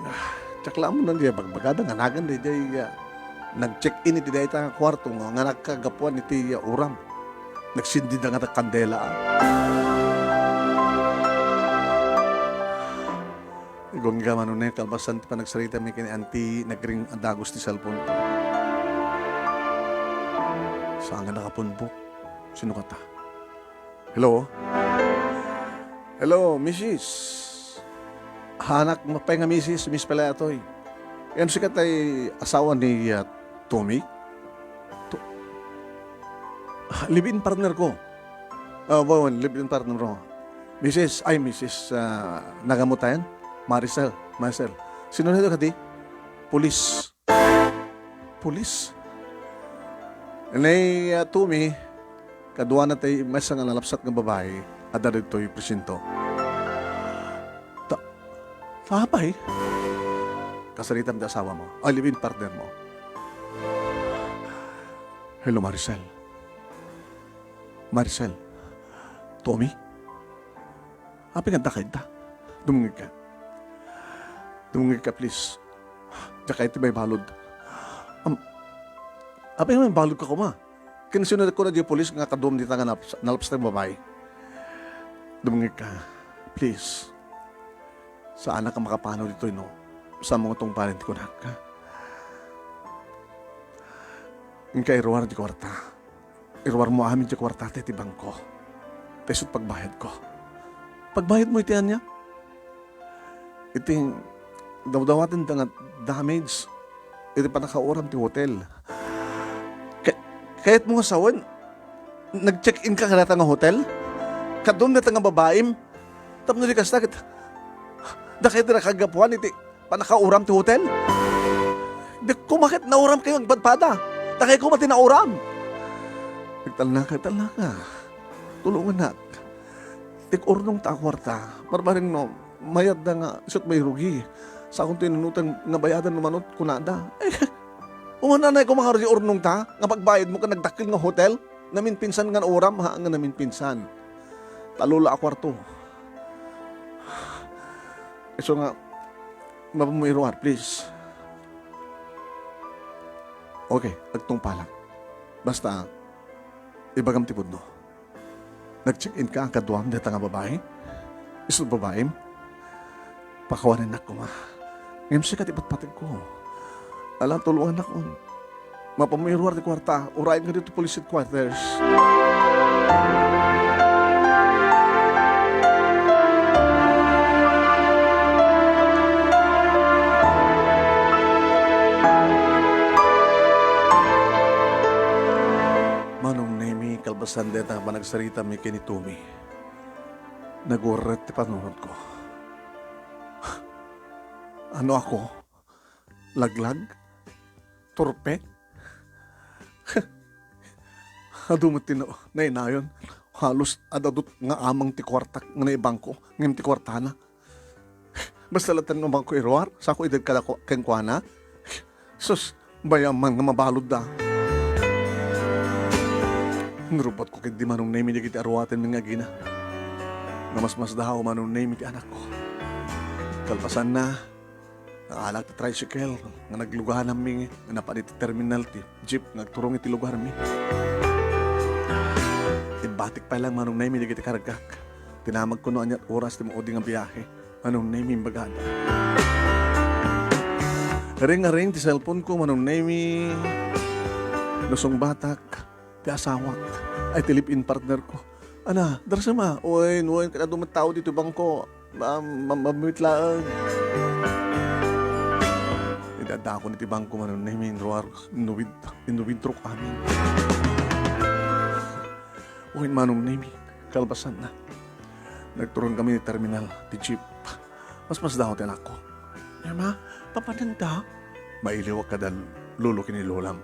Ah, diak la ammo no, di bagbagada nga nagan, di, di, ah, nag-check-in iti dayta nga kuarto nga, nga nagkagapuan iti, ah, uram. Nagsindida nga kandela, ah. Igungga, Manong Nemi, kalpasan ti panagsarita mi ken ni Auntie, nagring a dagus ti cellphone ko. Saan nga nakapunbok? Sino kata? Hello? Hello, misis. Anak, mapay nga misis, Miss Palatoy. Yan si katay asawa ni, uh, Tommy? To-, live-in partner ko. Ah, bawan, live-in partner ko. Misis, ay, misis, ah, nagamutayan? Maricel, Maricel. Sino na ito, kadi? Pulis. Pulis? Ni, ah, Tommy, kaduana tay maysa nga nalapsat nga babai, adda ditoy presinto. Ta-, tapay? Kasaritam ti asawa mo. Ay, live-in partner mo. Hello, Maricel. Maricel. Tommy? Apay nga adda kayta? Dumngegka. Dumngegka, please. Diak kayat ti maibalud. Am, apay nga maibalud ka koma? Ken sino kuna di pulis nga kaduam dita nga naps-, nalapsat nga babai? Dumngegka. Please. Saanak a makapanaw ditoy no saan mo nga tungpalen ti kunak. Inka iruar ti kuarta. Iruarmo amin ti kuarta ti bangko. Ta isu ti pagbayadko. Pagbayadmo iti ania? Iti dawdawaten da nga damage iti pannakauram ti hotel. Kay-, kayatmo nga sawen, nag-check-in ka kadata nga hotel? Kaduam data nga babaim? Tapno di kasta, ket dakay ti nakagapuan iti pannakauram ti hotel. Di koma ket nauram kayo agpadpada. Dakay koma ti nauram. Nagtalnaka, nagtalnaka. Tulongannak. Ti urnongta a kuarta. Barbareng no, mayatda nga, isut' mairugi. Sakon ti inunotan nga bayadan no manut, kunada. Eh, umananay ko mangaro ti urnongta, nga pagbayadmo ken nagdakkel nga hotel. Naminpinsan nga nauram, ha, nga naminpinsan. Talo la a kuarto. Isu nga, mapammo iruar, please. Okay, agtungpalak. Basta, ibagam ti pudno. Nag-check-in ka kaduam dayta nga babai? Isu babaim? Pakawanennak koma. Ngem sika ti patpategko. Ala, tulongannak, on. Mapammo iruar ti kuarta, urayen nga dito police headquarters. Manong Nemi, kalpasan dayta nga panagsarita mi ken ni Tommy, nagurret ti panunotko. Ano ako? Laglag? Turpe? Adu met ti na-, nainayon. Halos adda dut nga amang ti kuartak nga naibangko, ngem ti kuartana. Basta latta nga umangko iruar, sako ited kada ku-, kenkuana. Sus, bayaman nga mabaludda. Nirupotko ketdi Manong Nemi dagiti aruatenmi nga agina. Namasmasdaaw Manong Nemi ti anakko. Kalpasanna, naalak ti tricycle nga nagluganammi nga napan iti terminal ti jeep nga agturong iti lugarmi. Ibbatik pay lang Manong Nemi dagiti kargak. Tinamagko no ania't oras ti maudi nga biahe. Manong Nemi, imbagada. Ring-a-ring ti cellphone ko, Manong Nemi. Nusungbatak ti asawak. Ay, ti live-in partner ko. Ana, darsem a. Wen, wen, ket adu met tao ditoy bangko. Ma-, ma-, mamit laeng. Idi addakon iti bangko, Manong Nemi, inruar, innuwid, innuwidrok amin. Wen, Manong Nemi, kalpasanna, nagturon kami iti terminal ti jeep. Masmasdaaw ti anakko. Ama, papananta? Mailiwak kada lolo ken ni lolam.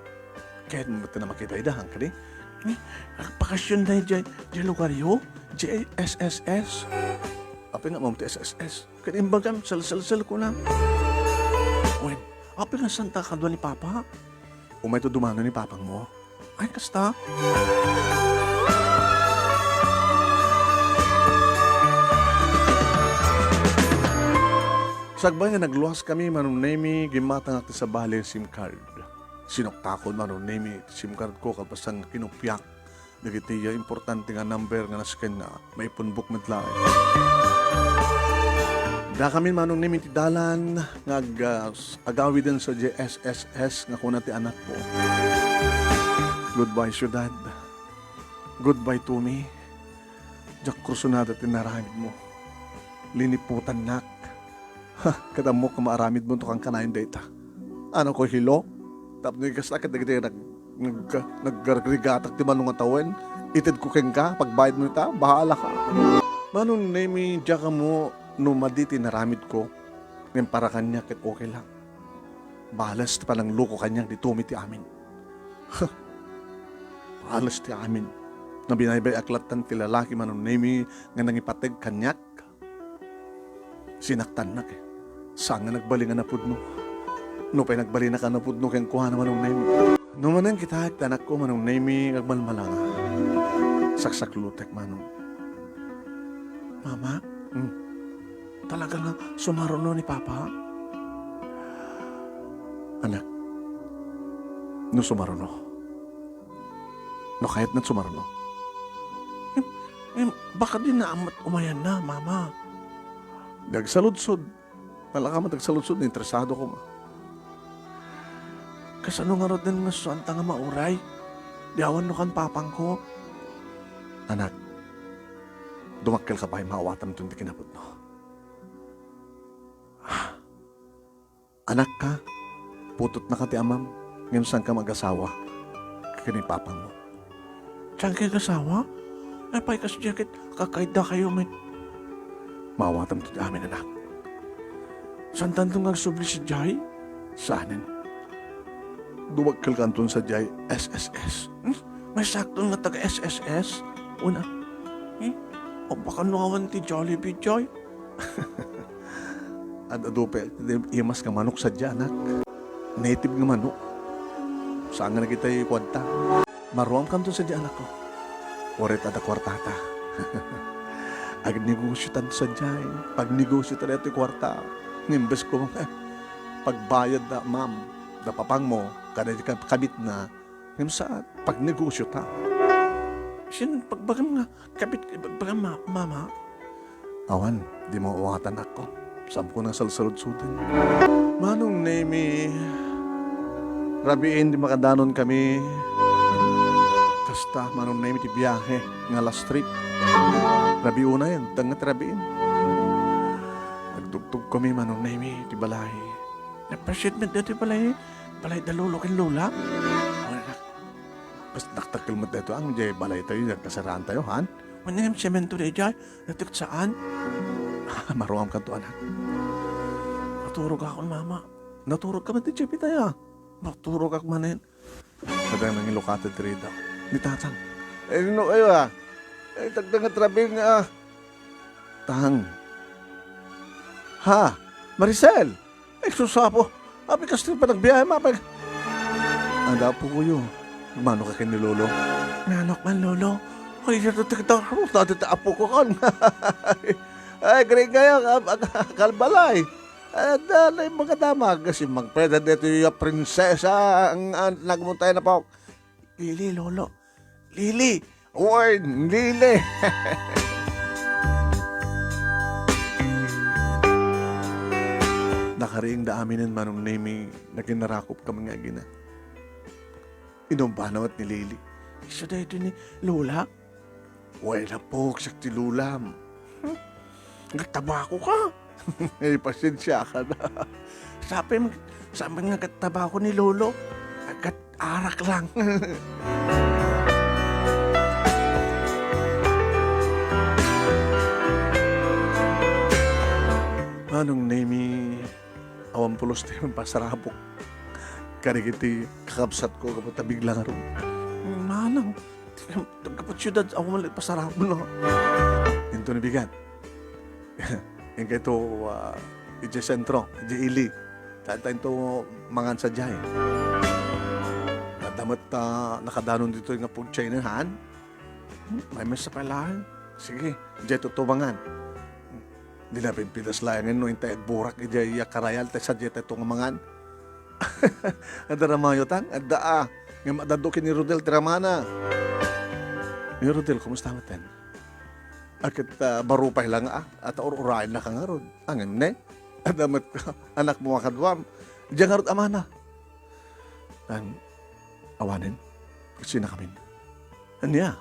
Kayatmo met a makita ida, han kadi? Eh, agbakasion da idiay, idiay lugaryo? Idiay S S S? Apay nga ammom ti S S S? Ket imbagam, selselselko na. Wen, apay nga saan ta kadua ni Papa? Umayto dumano ni Papangmo. Ay, kasta? Sakbay nga nagluaskami, Manong Nemi, gimmatangak ti sabali a SIM card. Sinuktakon, Manong Nemi, ti SIM cardko kalpasan nga kinuppiak dagiti, ah, importante nga number nga nasken nga maipunbok met laeng. Dakami, Manong Nemi, ti dalan nga ag-, ah, agawiden sadiay S S S nga kuna ti anakko. Goodbye, siudad. Goodbye, Tommy. Diak kursunada ti naramidmo. Liniputannak. Ha, ket ammok nga maaramidmonto kankanayon dayta. Ania ko, hello? Tapno ikasta ket dagiti nag-, nag-, naggargrigatak ti mano nga tawen, itedko kenka, pagbayadmo ita, bahala ka. Manong Nemi, diak ammo no madi ti naramidko, ngem para kaniak ket okay lang. Bales ti panangloko kaniak ni Tommy ti amin. Huh. Bales ti amin. Nabinaybay-ak lattan ti lalaki, Manong Nemi, nga nangipateg kaniak. Sinaktannak, eh. Saan nga nagbalin a napudno? Nupay nagbalinak a napudno kenkuana, Manong Nemi. No manen kita, ti anakko, Manong Nemi, agmalmalanga. Saksaklutek, Manong. Mama? Hmm. Talaga nga sumaruno ni Papa? Anak, no sumaruno. No kayatna sumaruno. Em, em, baka di na met umayanna, Mama. Di agsaludsod. Nalaka met agsaludsod, interesado koma. Kasano ngaruden nga saan ta nga mauray? Di awan no kan papangko. Anak, dumakkelka pay, maawatam ti kinapudno. Anakka, putotnaka ti amam, ngem saanka mag-asawa ken ni papangmo. Saanka ag-asawa? Apay kasdiay ket kakaidakayo met. Maawatam ti amin, anak. Saantanto nga agsubli sadiay? Saanen. Dumakkelkanton sadiay S S S. Hmm? Maisakton nga taga-S S S? Una. Hmm? O baka no awan ti Jollibee, Joy? Ad-adu pay ti imas nga manok sadiay, anak. Native nga manok. Saan nga dagitoy kuarta. Maruamkanto sadiay, anakko. Uray ta adda kuartata. Agnegosiotan sadiay. Pagnegosiota daytoy kuarta. Imbes ko nga pagbayad da amam, da papangmo, kada di ka-, kabitna, ngem saan, pagnegosiota. Sino pagbagam nga kabit, pagbagam ma-, mama? Awan, di maawatan, anakko. Saanko nga salsaludsoden. Manong Nemi, rabiin ti makadanon kami. Kasta, Manong Nemi, ti biahe nga last trip. Rabii unay, agdanget rabiin. Nagtugtog kami, Manong Nemi, ti balay. Napasiat met daytoy balay, balay da lolo ken lola. Awan, anak. Basta dakdakkel met daytoy, ang diay balaytayo, diay kasaraantayo, han? Manen, semento daydiay, natik saan? Maruamkanto, anak. Naturogakon, mama. Naturogka met daydiay, pitaya. Naturogak manen. Kadang nangilukated ti ridaw. Ni Tatang. Eh, no kayo, ah? Eh, tagdanget rabiin nga, ah. Tang. Ha? Maricel? Ay, sus, Apo. Apay, kasta ti panagbiahem, apay. Adda apokoyo. Mano ka ken ni Lolo? Nanok man, Lolo. Ay, ito, ito, ito. Dati ta apoko kon. Ay, gringayo, kalbalay. Adda na yung mga damag. Kasi magpwede dito yung prinsesa ang, ang nagmuntay na po. Lili, Lolo. Lili! Oy, Lili! Nakariingda aminen, Manong Nemi, naginarakop kami nga agina. Inumbana met ni Lili. Isu daytoy ni Lola? Way napok, siak ti lulam. Agtabako ka? Ay, pasensiakan. Sapay, sapay nga agtabako ni Lolo. Agat arak lang. Manong Nemi, awan pulos ti pasarabok. Karigiti kakabsat ko, kapag tabigla nga ron. Manang, Nagkaput siyudad, awan met pasarabon, no? Into ni bigat. Inka ito, ah, iti sentro, iti ili. Ta, ta into mangan sadiay. Adda met, ah, nakadanon ditoy nga food chain, han? Hmm, may mesa pa laeng. Sige, diay ito mangan. Di na pimpidas laeng no, intay agburak, idiay karayal, ta sadiay ito nga mangan. Adda ramayo, tang? Adda, ah. Ngem adda ken ni Rodel ti ramana. Ni Rodel, kumusta met? Aket, ah, baro pay la nga, ah, at ur-urayen na ka ngarud. Angem ne? Adda met anakmo a kaduam. Diay ngarud amana. Ang awanen, kasinakamin. Ania?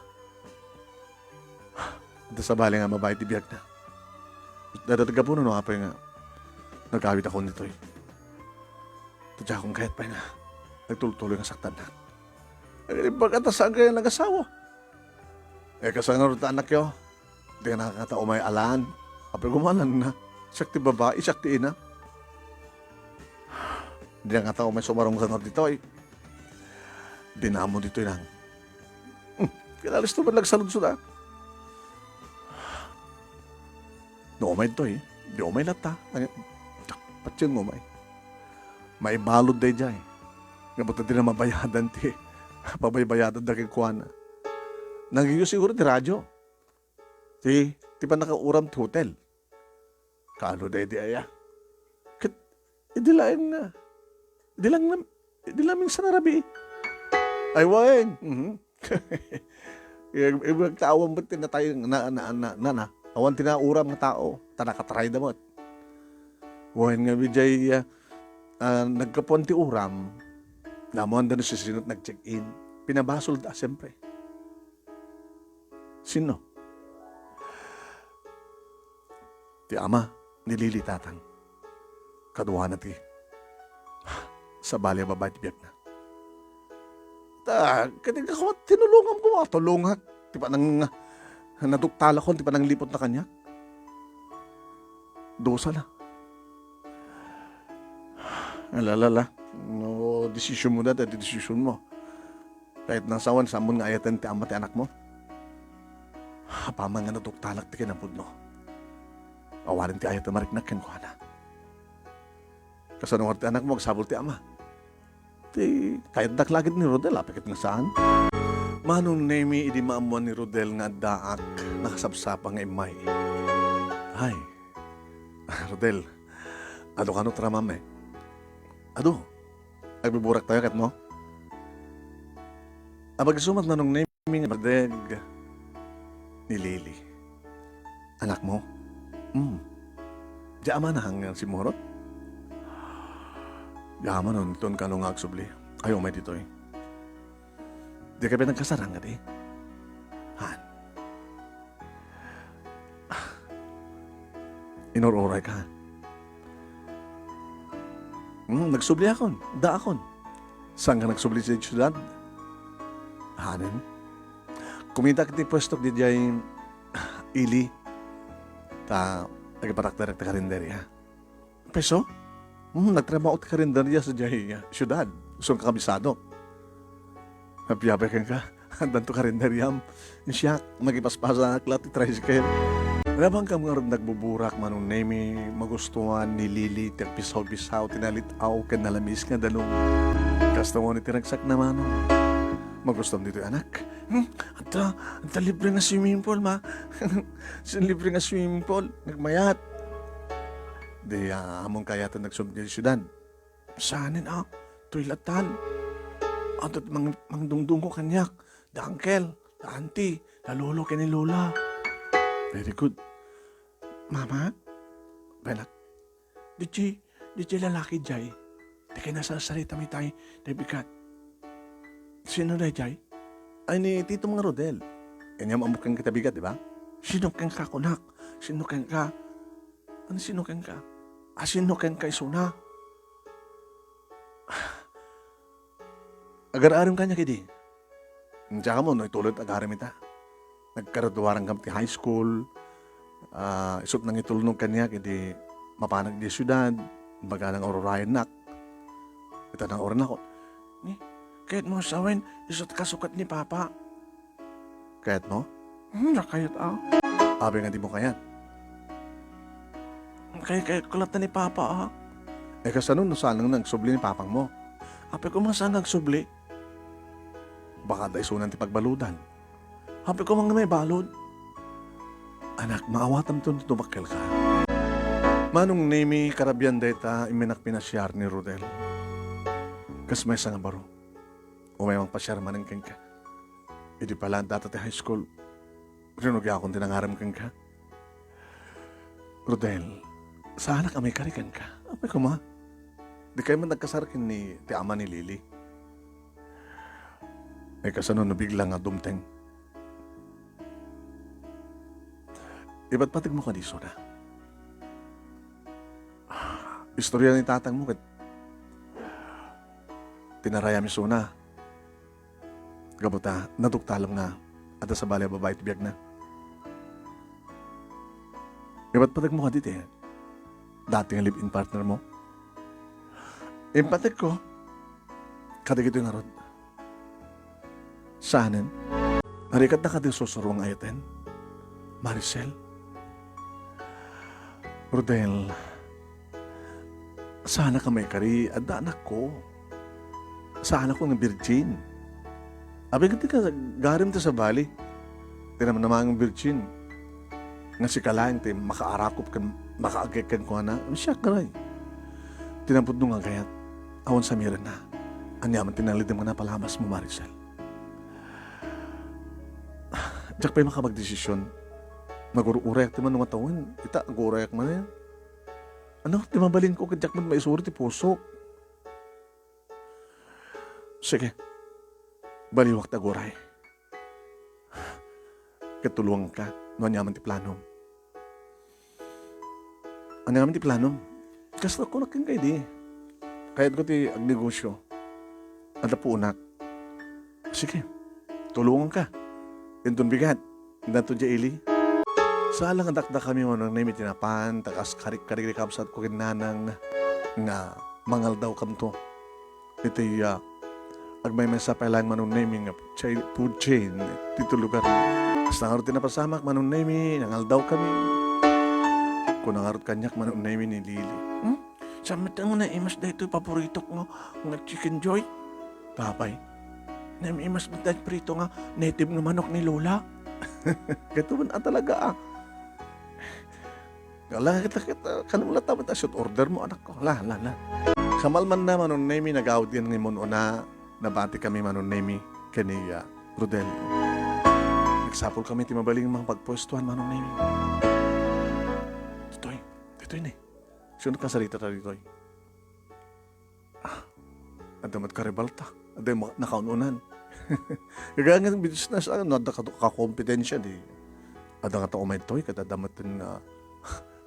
Adda sabali nga babai ti biagna. Dada ti gapu no apay nga nagawidakon ditoy. Ta diakon kayat pay nga nagtultuloy nga saktannak. Nagalimbag ta saan kaya nagasawa. Eh, kasano ta anakyo? Di na nga tao may alaan. Apay gumanan na. Siak ti babai, siak ti ina. Di na nga tao may sumarunggan ditoy. Di na mo ditoy lang. Hmm, kinalisto man nagsaludsod, ah. No umay ditoy, di umay latta. Patien mo umay. Maibalud daydiay. Nga buta di na mabayadan ti pabaybayadan da kenkuana. Nangigyo siguro ti radyo. Ti, ti pannakauram ti hotel. Kaano daydi aya? Ket, idi laeng na, idi lang na, idi lang minsan a rabii. Ay, wen. Mhm. Ag-, ag-, awan met ti natay-, na, na, na, na, na. Awan ti nauram nga tao, ta nakatarayda met. Wen nga, bijay, ah, ah, nagkapuan ti uram, namuan da no sisino ti nag-check-in. Pinabasol da, siyempre. Sino? Ti ama ni Lily, tatang. Kaduana ti sabali a babai ti biagna. Ta, ket inka koma, tinulongam koma, tulongak. Ti panang, naduktalakon, ti panangliputna kaniak. Dusa la. Ala, ala, ala. No, desisionmo dayta, ti desisionmo. Ket no awan, saanen nga ayaten ti ama ti anakmo? Apaman nga naduktalak ti kinapudno, awanen ti ayat a mariknak kenkuana. Kasano ngarud ti anakmo agsapul ti ama? Ti kayatdak la ket ni Rodel, apay ket nga saan? Manong Nemi, idi maammuan ni Rodel nga addaak, nakasapsapa nga immay. Ay, Rodel, adu kano ti ramam, eh? Adu, agbuburak tayo ket mo? Apay isu met, Manong Nemi, nga mardeg ni Lily. Anakmo? Hmm. Diay amana nga simmurot? Diay amana no inton kano nga agsubli. Ay, umay ditoy. Dika pay nagkasarang kadi? Han. Inur-uray ka. Hmm, nagsubliakon, addaakon. Saan ka nagsubli sa siudad? Hanen. Kumitak ti puestok diay ili. Ta, agipatakderek ti karinderya. Peso? Hmm, nagtrabaho ti karinderya sadiay siudad. Isun kakabisado. Apay kenka? Addanto karinderyam. Siak, makipaspasanak la ti tricycle. Napankam ngarud nagbuburak, Manong Nemi, magustuhan ni Lily ti agpisaw-pisaw ti nalit-aw ken nalamis nga danum. Kasta mo ni ti ragsakna, Manong. Magustom ditoy, anak? Hmm? Adda, adda libre nga swimming pool, ma. Sin libre nga swimming pool, nagmayat. Di, ah, amon kayat a nagsubli iti siudad. Saanen, ah, toy latan. Adda mang-, mangdungdungo kaniak, da uncle, da auntie, da lolo ken ni lola. Very good. Mama, balak, diay, diay lalaki diay. Ti kinasarsaritami tay, tay bigat. Sino daydiay? Ay, ni Tito nga Rodel. Ania met ammo kenka ti bigat, di ba? Sino kenka, kunak? Sino kenka? Ano sino kenka? Ah, sino kenka isuna? Agar-arem kaniak idi. Diak ammo no ituloy ti agarem ita. Nagkaduaduaran kami ti high school. Ah, isut' nangitulnog kaniak idi mapanak idiay siudad, imbagana nga ururayennak. Ita nga uray nako, "Ni, kayatmo sawen, isut' kasukat ni Papa." "Kayatmo?" "Hmm, kayat, ah." "Apay nga dimo kayat?" "Kay, kayatko latta ni Papa, ah." "Eh, kasano no saan nga agsubli ni papangmo?" "Apay koma saan nga agsubli?" "Baka adda isunan ti pagbaludan." "Apay koma nga maibalud." "Anak, maawatanto no tumakkelka." Manong Nemi, karabian dayta, imminak pinasiar ni Rodel. Kas maysa nga baro, umay mangpasiar manen kenka. Idi pay laeng data ti high school, rinugiakon ti nangarem kenka. Rodel, saanak a maikari kenka. Apay koma? Dikay met nagkasar ken ni, ti ama ni Lily. Eh, kasano no bigla nga dumteng? Ipatpategmo kadi isuna. Istorya ni tatangmo ket pinarayam isuna. Gapu ta naduktalem nga adda sabali a babai ti biagna. Ipatpategmo kadi ti dati nga live-in partner mo? Impategko kadagitoy ngarud. Saanen? Narikatna kadi sursuro nga ayaten? Maricel? Rodel, saanak a maikari, adda anakko. Saanakon nga birgin. Apay ket ti kagarem ti sabali. Ti namnama nga birgin. Nga sika laeng ti makaarakop ken makaagek kenkuana. Siak ngay. Ti napudno nga agayat, awan samirenna. Ania man ti nalidem nga napalamasmo, Maricel? Diak pay makapagdesisyon. Nagururayak ti mano nga tawen. Ita, agurayak manen. Ano, ti mabalinko ket diak met maisuro ti pusok. Sige. Baliwak ti aguray. Ket tulonganka no aniaman ti planom. Aniaman ti planom? Kasta kunak kenka idi. Kayatko ti agnegosyo. Adda puonak. Sige. Tulonganka. Inton bigat. Intanto diay ili. Saan la nga dakdakami, Manong Nemi, ti napan, ta kas karik-karik ti kabsatko ken nanang nga mangaldawkamto. Iti, ah, agmaymaysa pay laeng, Manong Nemi, nga cha-, food chain ti tulugan. Kasta ngarud ti napasamak, Manong Nemi, nangaldawkami. Kuna ngarud kaniak, Manong Nemi, ni Lily. Hmm? Saan met nga naimas daytoy paboritok nga, nga Chicken Joy? Apay? Naimas met daytoy prito nga native nga manok ni Lola? Kato man a talaga, ah. Ala, kita, kita, kanam latta met a shoot order mo, anakko. La, la, la. Kamalmanna, Manong Nemi, nagawid nga immun-una, nabati kami, Manong Nemi, ken ni, ah, Rodel. Nagsapul kami ti mabalin nga pagpuestuan, Manong Nemi. Ditoy, ditoy ni. Sino kasarita ta ditoy? Ah, adda met karibalta. Adda ma-, nakaun-unan. Kaya nga business, ah, no, adda ka, kakompetensya, di. Adda nga tao maytoy, ket adda met nga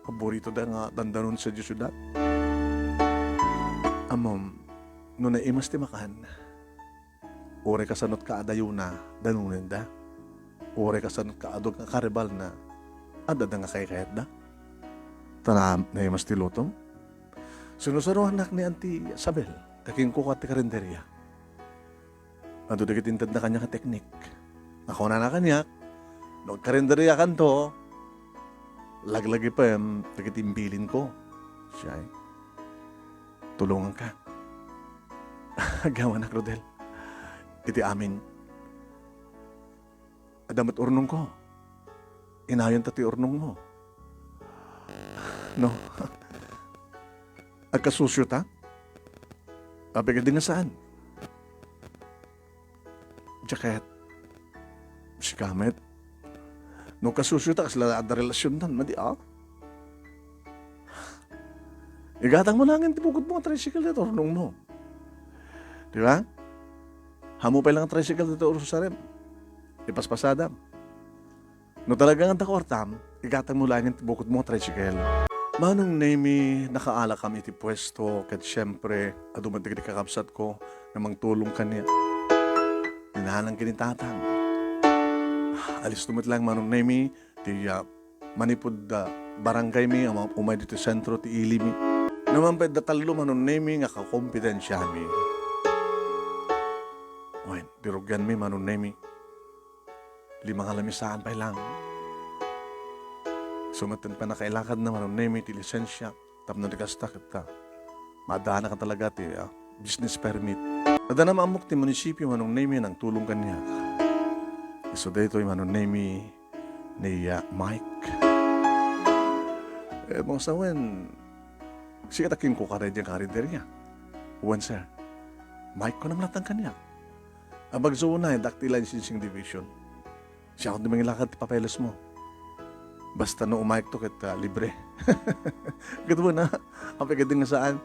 paboritoda nga dandanon sa Dios da. Ammom, no naimas ti makan, uray kasano ti kaadayona, danonenda. Uray kasano ti kaadu nga karibalna, adda nga kaykayatda. Ta na-, naimas ti lutom. Sinusaruanak ni Auntie Isabel, ta kinkukuat ti karinderia. Adu dagiti intedna kaniak a teknik. Nakunana kaniak, no agkarinderiakanto, laglagipem dagiti imbilinko. Siya, tulonganka. Agyamanak, Rodel. Iti amin. Adda met urnongko. Inayonta ti urnongmo. No. Agkasusiota? Apay kadi nga saan? Diak ket. Sika met. No kasusiota, kasla adda relasiontan, madi, ah. Igatangmo laeng ti pukodmo nga tricycle ditoy urnongmo. Di ba? Ammo pay laeng nga tricycle ditoy ursarem. Ipaspasadam. No talaga nga adda kuartam, igatangmo laengen ti bukodmo a tricycle. Manong Nemi, nakaalakam iti puesto, ket siempre, adu met dagiti kakabsatko nga mangtulong kaniak. Ni nanang ken ni tatang. Alisto met laeng, Manong Nemi, ti, ah, manipud, ah, barangaymi a ma-, umay ditoy sentro ti ilimi. Naman pay adda tallo, Manong Nemi, nga kakompetensiami. Wen, di rugianmi, Manong Nemi. Lima nga lamisaan pay lang. Isu met ti pannakailakadna, Manong Nemi, ti lisensia tapno di kasta ket, ah, maaddaanaka talaga ti, ah, business permit. Adda namaammok ti munisipio, Manong Nemi, a nangtulong kaniak. Isu daytoy, Manong Nemi, ni, ah, Mike. Eh, bangsawen, sika ti kinkukuarek diay karinderia. Wen, sir. Mike, kunam latta kaniak. Abagso unay, adda ti licensing division. Siak ti mangilakad ti papelesmo. Basta no umayekto ket, ah, libre. Ket wen, apay ket di nga saan.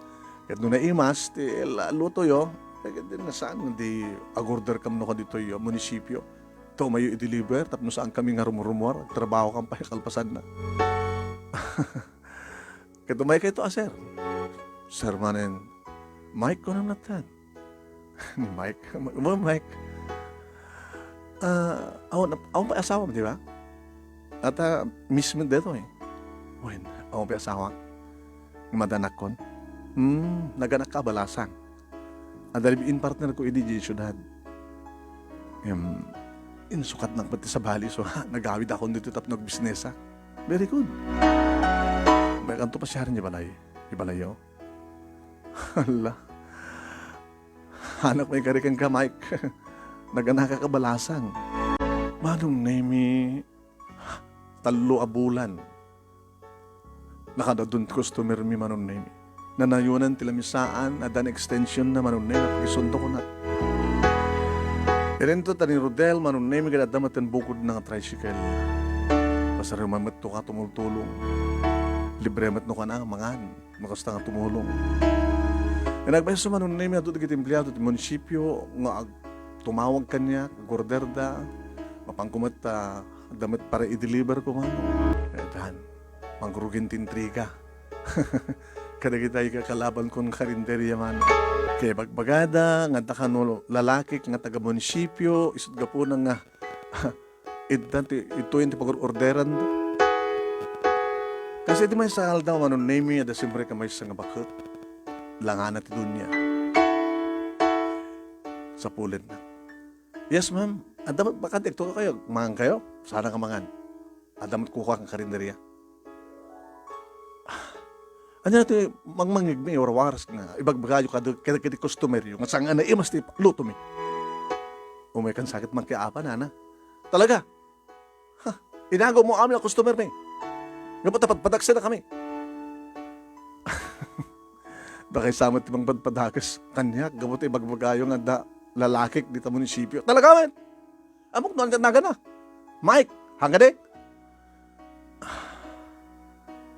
Ket no naimas ti la-, lutoyo, apay ket di nga saan nga di agorderkam no kaditoy, ah, munisipio. Ta umayyo i-deliver tapno saankami nga rumrumuar, agtrabahokam pay kalpasanna. Ket umaykayto a, sir. Sir manen, Mike, kunam latta. Ni Mike. Mo, Mike. Ah, awan, awan pay asawam, di ba? Ata, mismo detoy. Wen, awan pay asawak. Nga madanakkon. Hmm, naganakka a balasang. Adda live-in partnerko idi diay siudad. Em, insukatnak met ti sabali, so, nagawidakon ditoy tapno agbisnesak. Very good. Makanto pasiaren diay balay. Diay balayyo. Hala. Anak, maikari kenka, Mike. Naganakak a balasang. Manong Nemi, tallo a bulan. Nakadadun ti customer mi, Manong Nemi. Nanayonan ti lamisaan, adda extension na, Manong Nemi, pakisundo ko na. Irento ta ni Rodel, Manong Nemi, ket adda met ti bukodna nga tricycle. Pasarem met to ka tumultulong. Libre met no kana, mangan. No kasta nga tumulong. Nagpayso, Manong Nemi, adu dagiti empleado ti munisipio nga ag-, tumawag kaniak, agorderda, mapanko met ta adda met para i-deliver ko, Manong. Ket han, mangrugin ti intriga. Kadagiti kakalabankon karinderia, Manong. Kay bagbagada, nga adda kano lalakik nga taga munisipio, isut gapuna nga Idda ti, itoyen ti pagor-orderan. Kasi iti maysa nga aldaw, Manong Nemi, adda siempre ka maysa nga baket. Langana ti dunia. Sapulenna. "Yes, ma'am. Adda met bakante, agtukayo. Mangan kayo? Saan nga mangan. Adda met kukuak nga karinderia." Ania ti mangmangngegmi, warwaras nga ibagbagayo kad-, kad-, kadagiti customeryo nga saan nga naimas ti lutomi? Umaykan sakit makiapa, nana. Talaga? Ha, inagawmo amin a customermi. Gapu ta padpadaksenakami. Dakaysa met ti mangpadpadakes kaniak gapu ta ibagbagayo nga adda lalakik dita munisipio. Talaga, men? Ammok no ania ti nagana. Mike, hangkadi?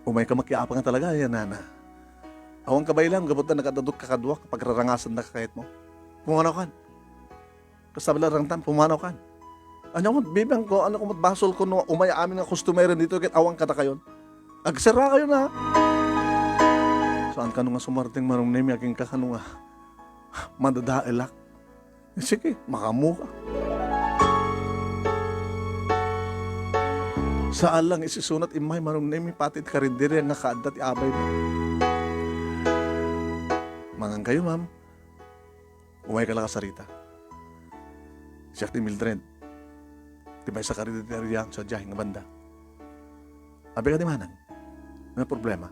Umayka makiapa nga talaga, ya nana. Awan ka baylam, gapu ta nagad-aduk ka kaduak, pagrarangasannaka kayatmo. Pumanaw kan. Kasta bala rangtan, pumanaw kan. Ania met, bibiangko, ania met basolko no umay amin nga customer ditoy ket awan kadakayon. Agserrakayon, ha? Saan kano nga sumardeng, Manong Nemi, agingka kano nga madadaelak. Sige, makaammoka. Saan lang iti isunat immay, Manong Nemi, pati ti karinderia nga kaadda ti abayna. Mangan kayo, ma'am. Umayka la, kasarita. Siak ni Mildred. Ti maysa karinderia sadiay nga banda. Abi kadi, manang? Ania problema?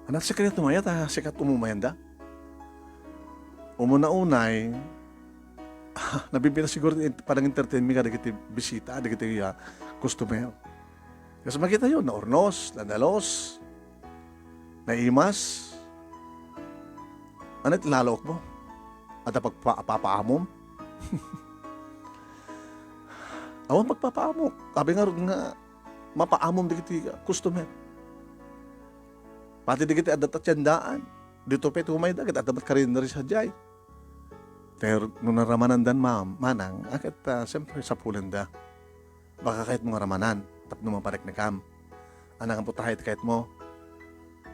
Anak, sekreto mayo ta sika ti umayanda. Umuna unay, nabibita siguro ti panang-entertainmi kadagiti bisita, dagiti, ah, customer. Kas makitayo, naurnos, nadalos, naimas. Ania ti lalaokmo? Adda pagpa-, papaamom? Awan pagpapaamok. Abi ngarud nga mapaamom dagiti customer. Pati dagiti adda ti tiendaan. Dito pay ti umayda, ket adda met karinderia sadiay. Pero no naramanandan, ma'am, manang, a ket, ah, siyempre, sapulenda. Baka kayatmo nga ramanan tapno mapariknekam. Ania nga putahe ti kayatmo?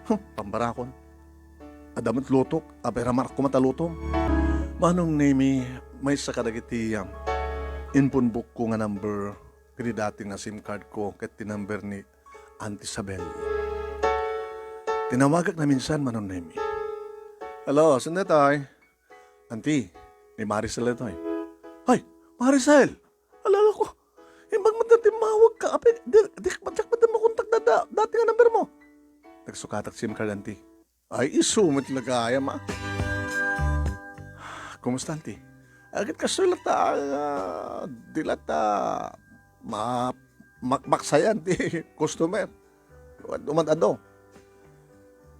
Huh, pambarakon. Adda met lutok, apay ramanak koma ta lutom. Manong Nemi, maysa kadagiti, um, impunbokko nga number ket dati nga SIM card ko ket ti number ni Auntie Isabel. Tinawagak naminsan, Manong Nemi. Hello, sino daytoy? Auntie, ni Maricel daytoy. Hay, Maricel! Alala ko, imbag man dati mawag ka, apay, di, di, diak man makontak da, da, dati nga number mo. Nagsukatak SIM card, Auntie. Ay, isu met la gayam, a. Kumusta, Auntie? Agit kastoy latta, a, di latta ma-, makmaksayan ti customer. Umad-ado.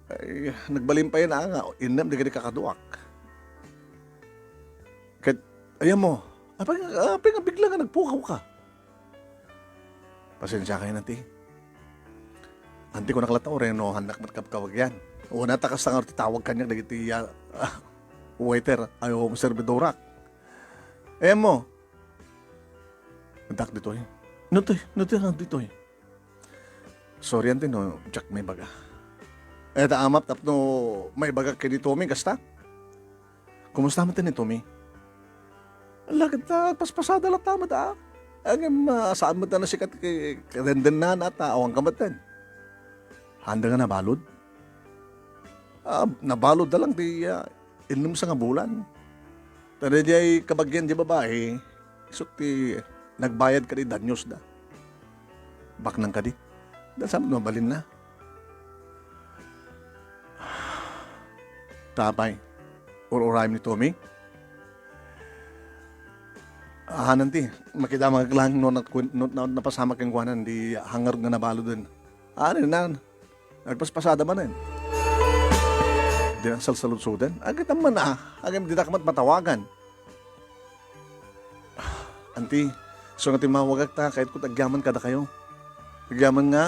Ay, nagbalin pay nga innem dagiti kakaduak. Ket, ayan mo, apay nga, apay nga bigla nga nagpukaw ka? Pasensiakayo, Auntie. Auntie, kunak latta, uray no, hannak met kabkabagyan. Una, ta kasta nga ti tawag kaniak dagiti, a, waiter, ayo, serbidorak. Ayan mo. Dak ditoy. No toy, no toy, no ditoy. Sorry, Auntie, no, diak maibaga. Eh, ta amak tapno maibaga ken ni Tommy, kasta? Kumusta met ni Tommy? Ala, ket ta paspasada latta met, a. Ngem, a, saan met a nasikat ket kadendennana ta awan ka met. Haanda nga nabalud? A, nabalud da lang ti, a, innem sa nga bulan. Ta daydiay kabagian ti babai, isut' ti nagbayad kadi danyosda. Baknang kadi? Daan sa mabalinna. Tapay, ur-urayem ni Tommy? Ahanan ti, makidamagak lang no, no, no, napasamak kenkuana, di hangar nga nabaluden. Ahanan, Nagpaspasada manen. Di na salsaludsoden. Agay tamman, a. Agay di na kamat matawagan. Auntie, so nga timmawagak ta, kayatko ti agyaman kadakayo. Agyaman nga,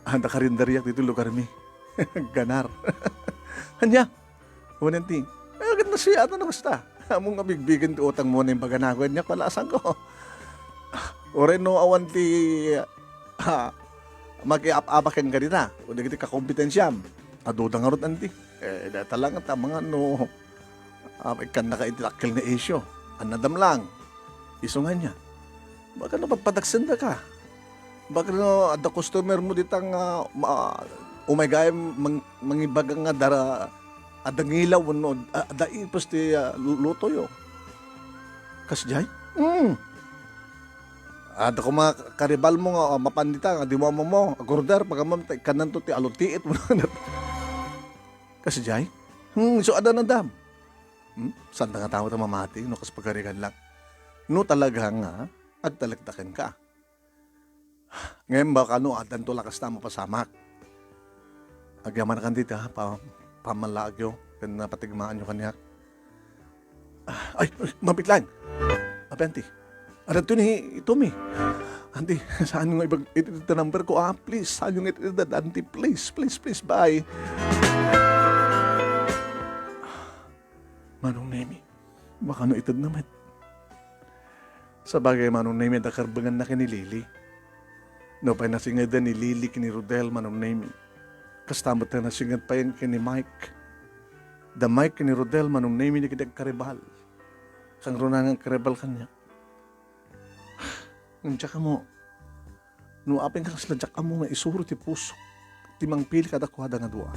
a, da karinderiak ditoy lugarmi. Ganar. Ania? Wen, Auntie, "Ay, agad nasayat, no, kasta? Ammom nga bigbigen ti utangmo nga imbagana, wen, ania, kalasanko. Uray no awan ti, a, makiap-abaken kadita, o dagiti kakompetensiam. Aduda ngarud, Auntie. Eh, dayta lang ta, mangano, a, ikkanna ka iti dakkel nga isyu. Annadam lang." Isu nga ania? Baka no padpadaksendaka. Baka no adda customer mo dita nga ma-, umay gayam mang-, mangibaga nga dara, adda ngilaw wenno a-, adda ipis ti, a, lu-, lutoyo. Kasdiay? Hmm. Adda koma karibal mo nga, a, mapan dita nga dimo ammo, agorder, pag-ammom ta ikkannanto ti alutiit. Kasdiay? Hmm, so adda nadam. Hmm? Saan nga tao ta mamati no kas pagarigan lang? No talaga nga agtalek ta kenka. Ngem baka no addanto la kasta a mapasamak. Agyamanak, Auntie, ta pa-, pammanlaagyo ken napatigmaanyo kaniak. Ay, ay, mabiit lang. Abi, Auntie. Adda ditoy ni Tommy. Auntie, saanyo nga ibag-, it-, it-, number ko, a. Please, saanyo nga it-, it-, Auntie, please, please, please, bye. Manong Nemi, baka no itedna met. Sabagay, Manong Nemi, adda karbenganna ken ni Lily. Nupay nasingeden ni Lily ken ni Rodel, Manong Nemi, kasta met ti nasinged pay ken ni Mike. Da Mike ken ni Rodel, Manong Nemi, dagiti agkaribal. Kangrunaan nga agkaribal kaniak. Ngem diak ammo no apay nga kasla diak ammo nga isuro ti pusok ti mangpili kadakuada nga dua.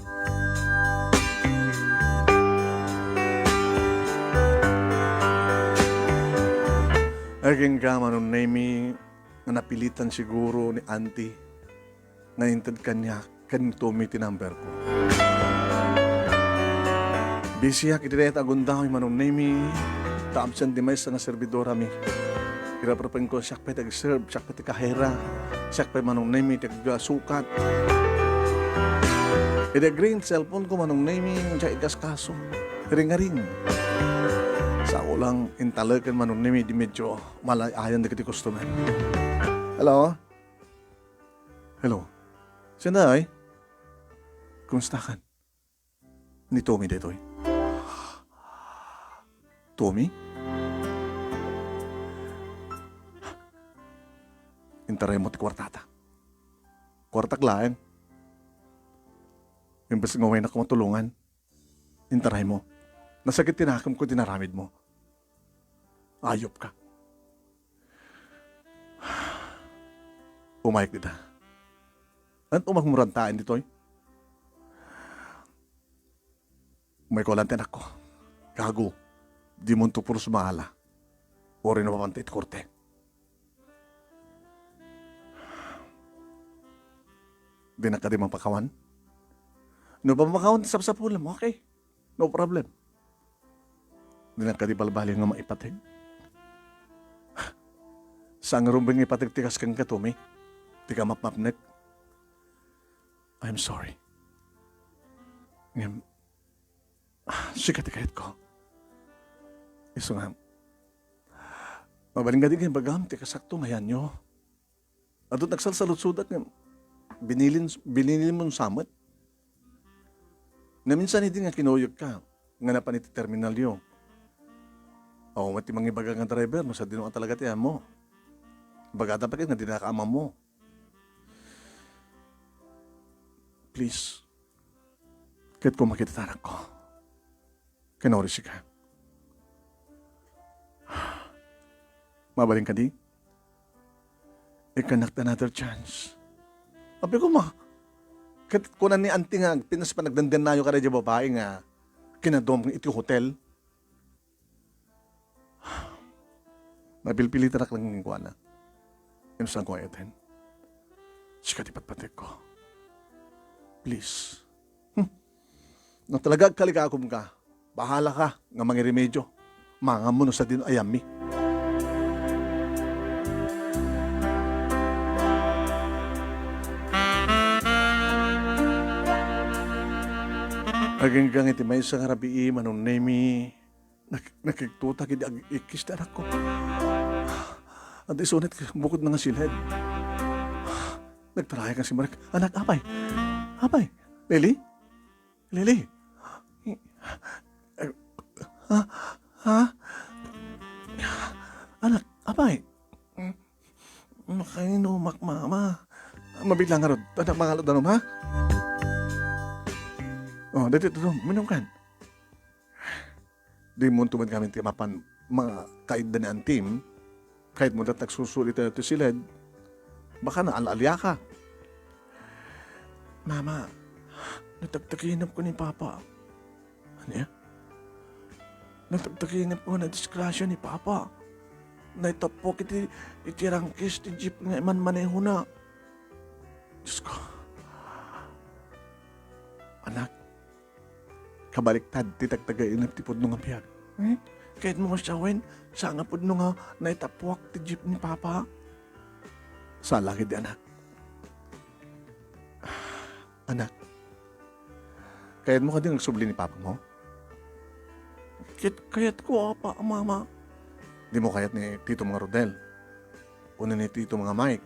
Agingga, Manong Nemi, nga napilitan siguro ni Auntie nga inted kaniak ken ni Tommy ti number ko. Busy-ak iti dayta a gundaway, Manong Nemi, ta absent ti maysa nga servidorami. Iraprapengko, siak pay ti ag-serve, siak pay ti kahera, siak pay, Manong Nemi, ti agsukat. Idi agring ti cellphone ko, Manong Nemi, diak ikaskaso. Ring-a-ring. Sao lang intaleken, Manong Nemi, di medyo malay-ayan dagiti customer. Hello? Hello? Sino daytoy? Kumustakan? Ni Tommy daytoy. Tommy? Intaraymo ti kuartata. Kuartak laeng. Imbes nga umaynak matulongan, intaraymo. Nasakit ti nakemko iti inaramidmo. Ayupka. Umayek dita. Ania ti umagmurantaen ditoy? Umayko laeng ti anakko. Gago, dimonto pulos maala. Uray no mapanta iti korte. Dinak kadi mapakawan? No mapakawan ti sapsapulem, okay. No problem. Dinak kadi balbaliw nga maipateg? Saan ngarud nga ipateg ti kas kenka, Tommy? Ti kamapmapnek? I'm sorry. Ngem, sika ti kayatko. Isu nga, mabalin kadi nga ibagam ti kasakto nga ayanyo. Adtoy nagsalsaludsodak nga binilin, binilinmo sa met. Naminsan idi nga kinuyogka nga napan iti terminalyo. Awan met ti mangibaga nga driver no sadino a talaga ti ayanmo. Ibagada pay ket nga dinaka ammo. Please, kayatko makita ti anakko. Ken uray sika. Mabalin kadi? Ikkannak ti another chance. Apay koma, ket kuna ni auntie nga agpinas panagdandannayo kadi diay babai nga kinaduam iti hotel. Napilpilitanak laeng kenkuana. Insan ko eten. Sika ti patpategko. Please. Hmm. No talaga agkaligakom ka, bahala ka nga mangiremedio. Manganmo no sadino ayanmi. Aginggang iti maysa nga rabii, Manong Nemy, nak-, nakigtutak idi ag-ikkis ti anakko. Adda isu ket bukod na nga siled. Nagtarayak nga simrek. Anak, apay? Apay? Lily? Lily? Ha? Ha? Anak, apay? Nakainumak, Mama. Mabitla ngarud. Anak, mangalud danum, ha? O, daytoy danum. Uminumkan. Dimonto met ngamin ti mapan makaidda ni Antim, kayatmo dat nagsusul iti, iti siled, baka naal-aliaka. Mama, natagtaginepko ni Papa. Ania? Natagtaginepko, nadisgrasya ni Papa. Naitappuak iti, iti rangkis ti jeep nga imanmanehona. Diosko. Anak, kabaliktad ti tagtagainep ti pudno nga biag. Eh? Kayatmo nga sawen, saan nga pudno nga naitappuak ti jeep ni Papa? Saan la ketdi, anak. Anak, kayatmo kadi nga agsubli ni Papamo? Ket kayatko, Papa, Mama. Dimo kayat ni Titom nga Rodel? Wenno ni Titom nga Mike?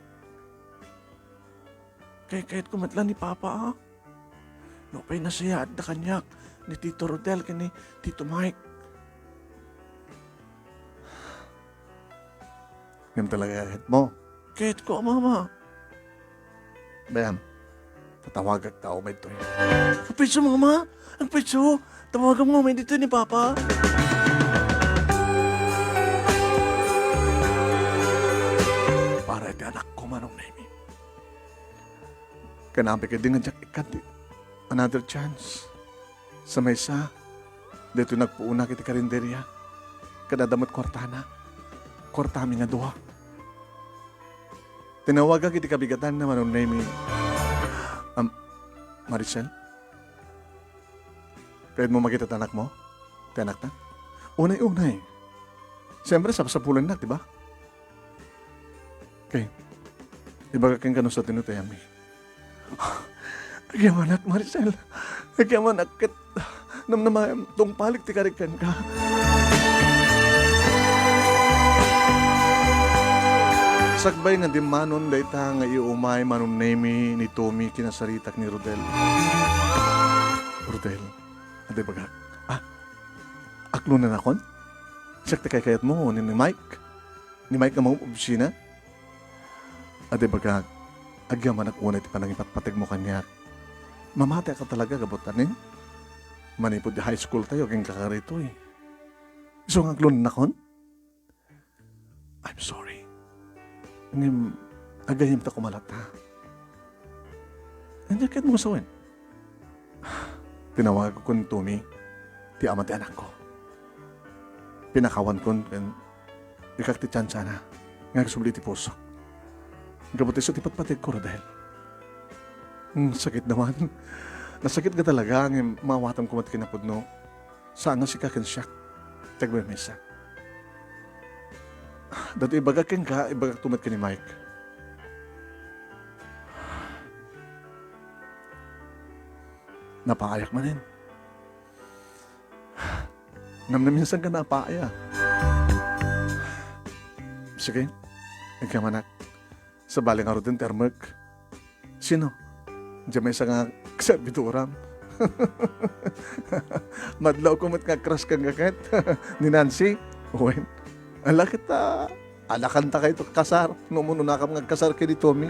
Kay-, kayatko met la ni Papa, a? Nupay nasayaatda kaniak ni Tito Rodel ken ni Tito Mike. Ngem talaga kayatmo? Kayatko, Mama. Bayam, tatawagak ta umay ditoy. Agpayso, Mama. Agpayso. Tawagam nga umay ditoy ni Papa. Para iti anakko, Manong Nemy. Kanapi kadi nga diak ikkan ti another chance. Sa maysa, daytoy nagpuonak iti karinderia. Ket adda met kuartana. Kuartami nga dua. Tinawagak iti kabigatanna, Manong Nemy. Am, Maricel? Kayatmo makita ti anakmo? Ti anakta? Unay, unay. Siyempre, sapsapulennak, di ba? Okay. Ibagak kenka no sadino ti ayanmi. Agyamanak, Maricel. Agyamanak ket namnamaem, tungpalik ti karik kenka. Sakbay nga dimmanon dayta nga iumay, Manong Nemy, ni Tommy, kinasaritak ni Rodel. Rodel, adi bagak. Ah, aklonanakon? Siak ti kaykayatmo, ni, ni Mike? Ni Mike nga mangub-, opisina? Adi bagak, agyamanak unay ti panangipatpategmo kaniak. Mamatiak a talaga, gapu ta ni, manipud high school tayo, agingga ka ditoy. Isu nga aglunennakon? I'm sorry. Ngem, agayyem ta koma latta. Ania ket mo sawen? Tinawagko ni Tommy, ti ama ti anakko. Pinakawankon ken ikak ti tiansa na nga agsubli ti pusok. Gapu ti isu ti patpategko, Rodel. Hmm, sakit naman. Nasakit nga talaga, ngem maawatam koma ti kinapudno. Saan nga sika ken siak ti agmemesa. Daytoy ibagak kenka, ibagakto met ken ni Mike. Napaayak manen. Namnaminsan ka napaayak. Sige, ikaw, anak. Sabali ngaruden ti armek. Sino? Diay maysa nga serbidoram. Madlawko met nga agkras kenka ket ni Nancy. Wen, ala ket, ah, adakantakayo ti kasar. No, umunakam nga agkasar ken ni Tommy.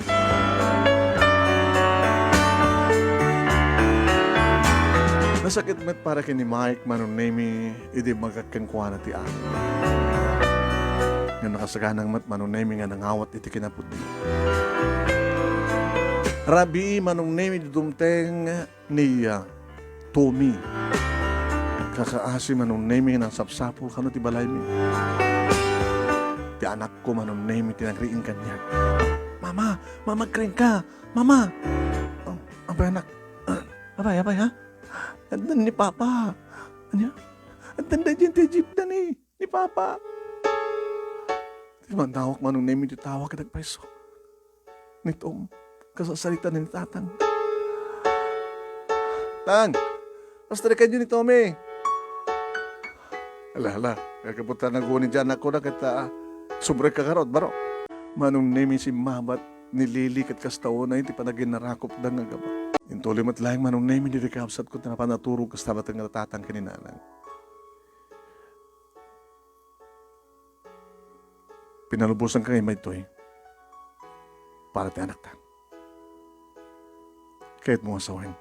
Nasakit met para ken ni Mike, Manong Nemy, idi imbagak kenkuana ti amin. Ngem nakasaganak met, Manong Nemy, nga nangawat iti kinapudno. Rabii, Manong Nemy, ti dumteng ni, ah, Tommy. Kakaasi, Manong Nemy, nga nangsapsapul kano ti balaymi. Ti anakko, Manong Nemy, ti nagriing kaniak. "Mama! Mama, agriingka! Mama!" "Oh, apay, anak? Apay, apay, ha? Addan ni Papa. Ania? Addan daydiay ti jeepna ni, ni Papa." Timmannawak, Manong Nemy, ti tawag ket agpayso ni Tom. Kasasarita ni Tatang. "Tang, pastorikayonto ni Tommy." "Ala, ala, kakaputan na guni diay anakko na ket, ah, subrek ka garud, baro." Manong Nemy, simmabat ni Lily ket kasta unay ti panaginarakupda nga agama. Intuloy met laeng, Manong Nemy, ditoy kabsatko ti napan naturog kasta met nga tatang ken ni nanang. Pinalubosanka ngay maytoy para ti anakta. Kayatmo nga sawen,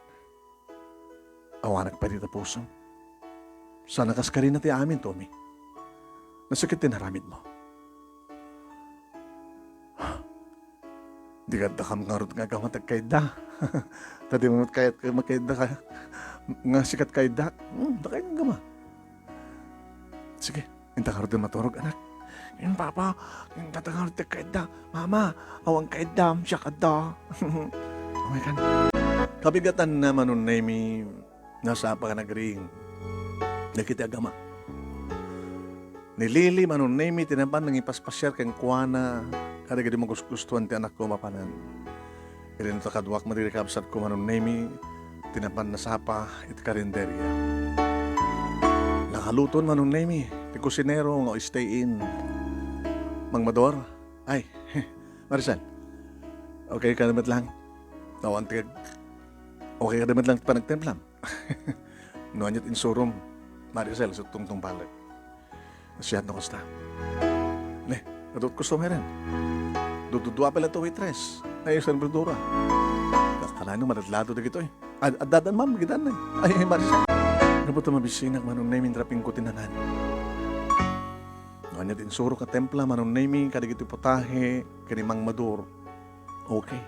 awanak pay ti tapusom. Saan a kas karina ti amin, Tommy. Nasakit ti naramidmo. Di kaddakam ngarud nga agama ti agkayatda. Ta dimo met kayat nga makayatda ka, nga sika ti kayatda. Hmm, dakayo nga agama. Sige, inta ngarud maturog, anak. Ngem, Papa, inta ngarud ti agkayatda. Mama, awan kayatdam, siak adda. Oh my God. Kabigatanna, Manong Nemy, nasapa nga nagriing dagiti agama. Ni Lily, Manong Nemy, ti napan nangipaspasiar kenkuana kadagiti magusgustoan ti anakko mapanen. Idi no ta kaduak met iti kabsatko, Manong Nemy, ti napan nasapa iti karinderia. Nakaluton, Manong Nemy, ti kusinero nga stay in. Mang Mador, ay, Maricel, okay ka na met lang? Awan ti kag-, okay ka na met lang panagtemplam? No ania't insurom, Maricel, isu ti tungtungpalek. Siak no kasta. Ne, adut ko sumeren. Dududua pala to waitress. Ay, servidora. Kakanano maladlado dagitoy. Ad-, addadan, ma'am, gidan na. Ay, Maricel. Gapu ta mabisinak, Manong Nemy, inrapingko ti nanan. No ania't insurok a templa, Manong Nemy, kadagiti putahe, ken ni Mang Mador. Okay.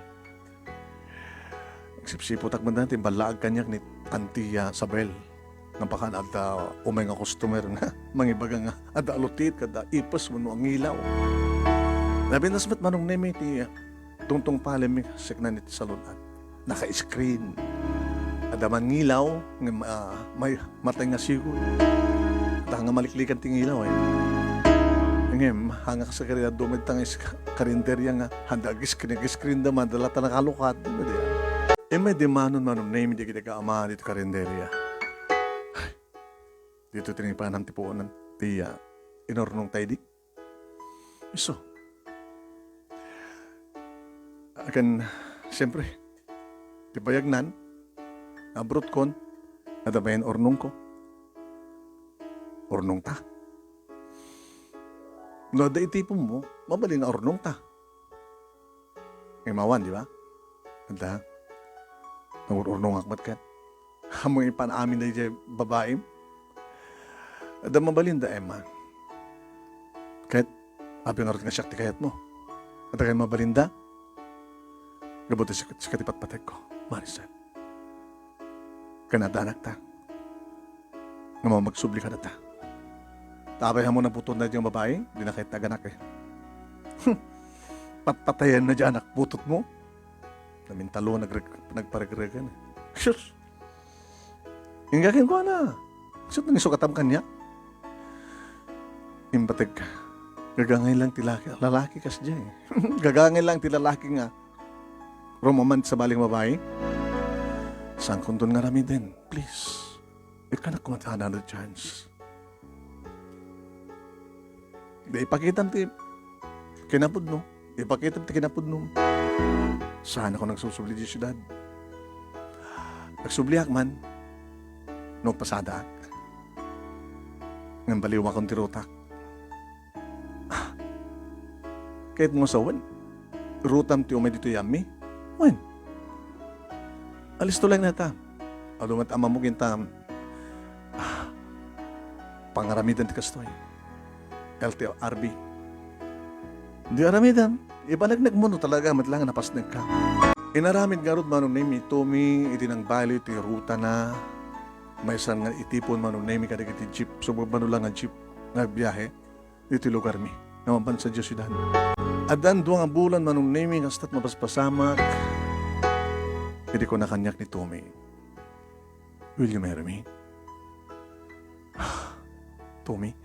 Agsipsiputak met ti imballaag kaniak ni Antia Sabel. Napakan adda umay nga customer nga mangibaga nga adda alutiit, adda ipis wenno angilaw. Napintas met, Manong Nemy, ti tungtungpalem, siknan iti salon-at. Naka-screen. Adda mangilaw, ngem, ah, may matay nga sigud. Ta nga maliklikan ti ngilaw, eh. Ngem, hanga kas karinaddo met nga is-, karinderya nga handa ag-screen, ag-screen da man, dala ta nakalukad, di ba, di? Immay dimanon, Manong Nemy, dagiti kaama ditoy karinderya. Ditoy ti nangipanan ti puonan ti, ah, inurnong tayo di. Isu. Akin, siyempre, ti bayagnan, abrutkon, adda mayen urnongko. Urnongta. No adda itiponmo, mabalin nga urnongta. Imawan, di ba? Adda. Nangur-urnongak met ket. Ammom ipan amin daydiay babaim. Adda mabalinda, Emma. Ket, apay ngarud nga siak ti kayatmo? Adda kay mabalinda? Gapu ta sika, sika ti patpategko, Maricel. Ken adda anakta. Ngem magsubli kadata. Ta apay ammo naputotan daydiay nga babai, dina kayat ti aganak, eh. Patpatayenna diay anak putotmo. Namintalo, nagreg-, nagparegregan, eh. Sus! Ingga kenkuana. Sus, nangisukatam kaniak. Impategka. Gagangay lang ti laki, lalaki kasdiay. Gagangay lang ti lalaki nga rumaman ti sabali nga babai. Saankonton nga aramiden, please. Ikkanak koma ti another chance. Di ipakitam ti kinapudno. Ipakitam ti kinapudno. Saanakon nagsusubli idiay siudad. Nagsubliak man no agpasadaak. Ngem baliwakon ti rutak. Ah, kayatmo sa wen? Rutam ti umay ditoy ammi? Wen? Alisto laeng dayta. Adu met a mamugin ta, ah, pangaramiden ti kastoy. L T R B. Di aramidem. Ibaleg nagmuno talaga met lang napasnekka. Inaramid ngarud Manong Nemi ni Tommy iti nangbaliw ti rutana. Maysa nga itipon Manong Nemi kadagiti jeep. Sumagmano lang nga jeep nga agbiahe iti lugarmi nga mapan sadiay siudad. Addan dua nga bulan Manong Nemi, kasta ti mapaspasamak. Idi kuna kaniak ni Tommy, "Will you marry me?" Tommy,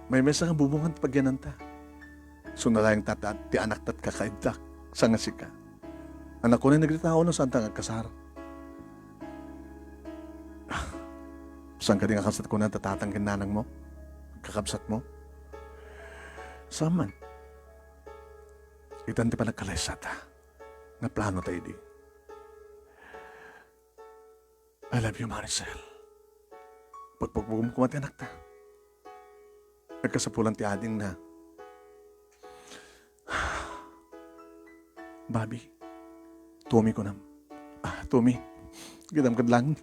maymaysa nga bubongan ti pagyananta. Suna laeng ta, ta, ti anakta ti kakaibdak, saan nga sika. Ania kunay dagiti tao no saanta nga agkasar? Saan kadi nga kasat kuna ti tatang ken nanangmo? Kakabsatmo? Saan man. Itan ti panagkalaysata nga planota idi. I love you, Maricel. Pagpagbugom koma ti anakta. Agkasapulan ti adingna. Bobby, Tommy kunam. Ah, Tommy, gidam kad lang.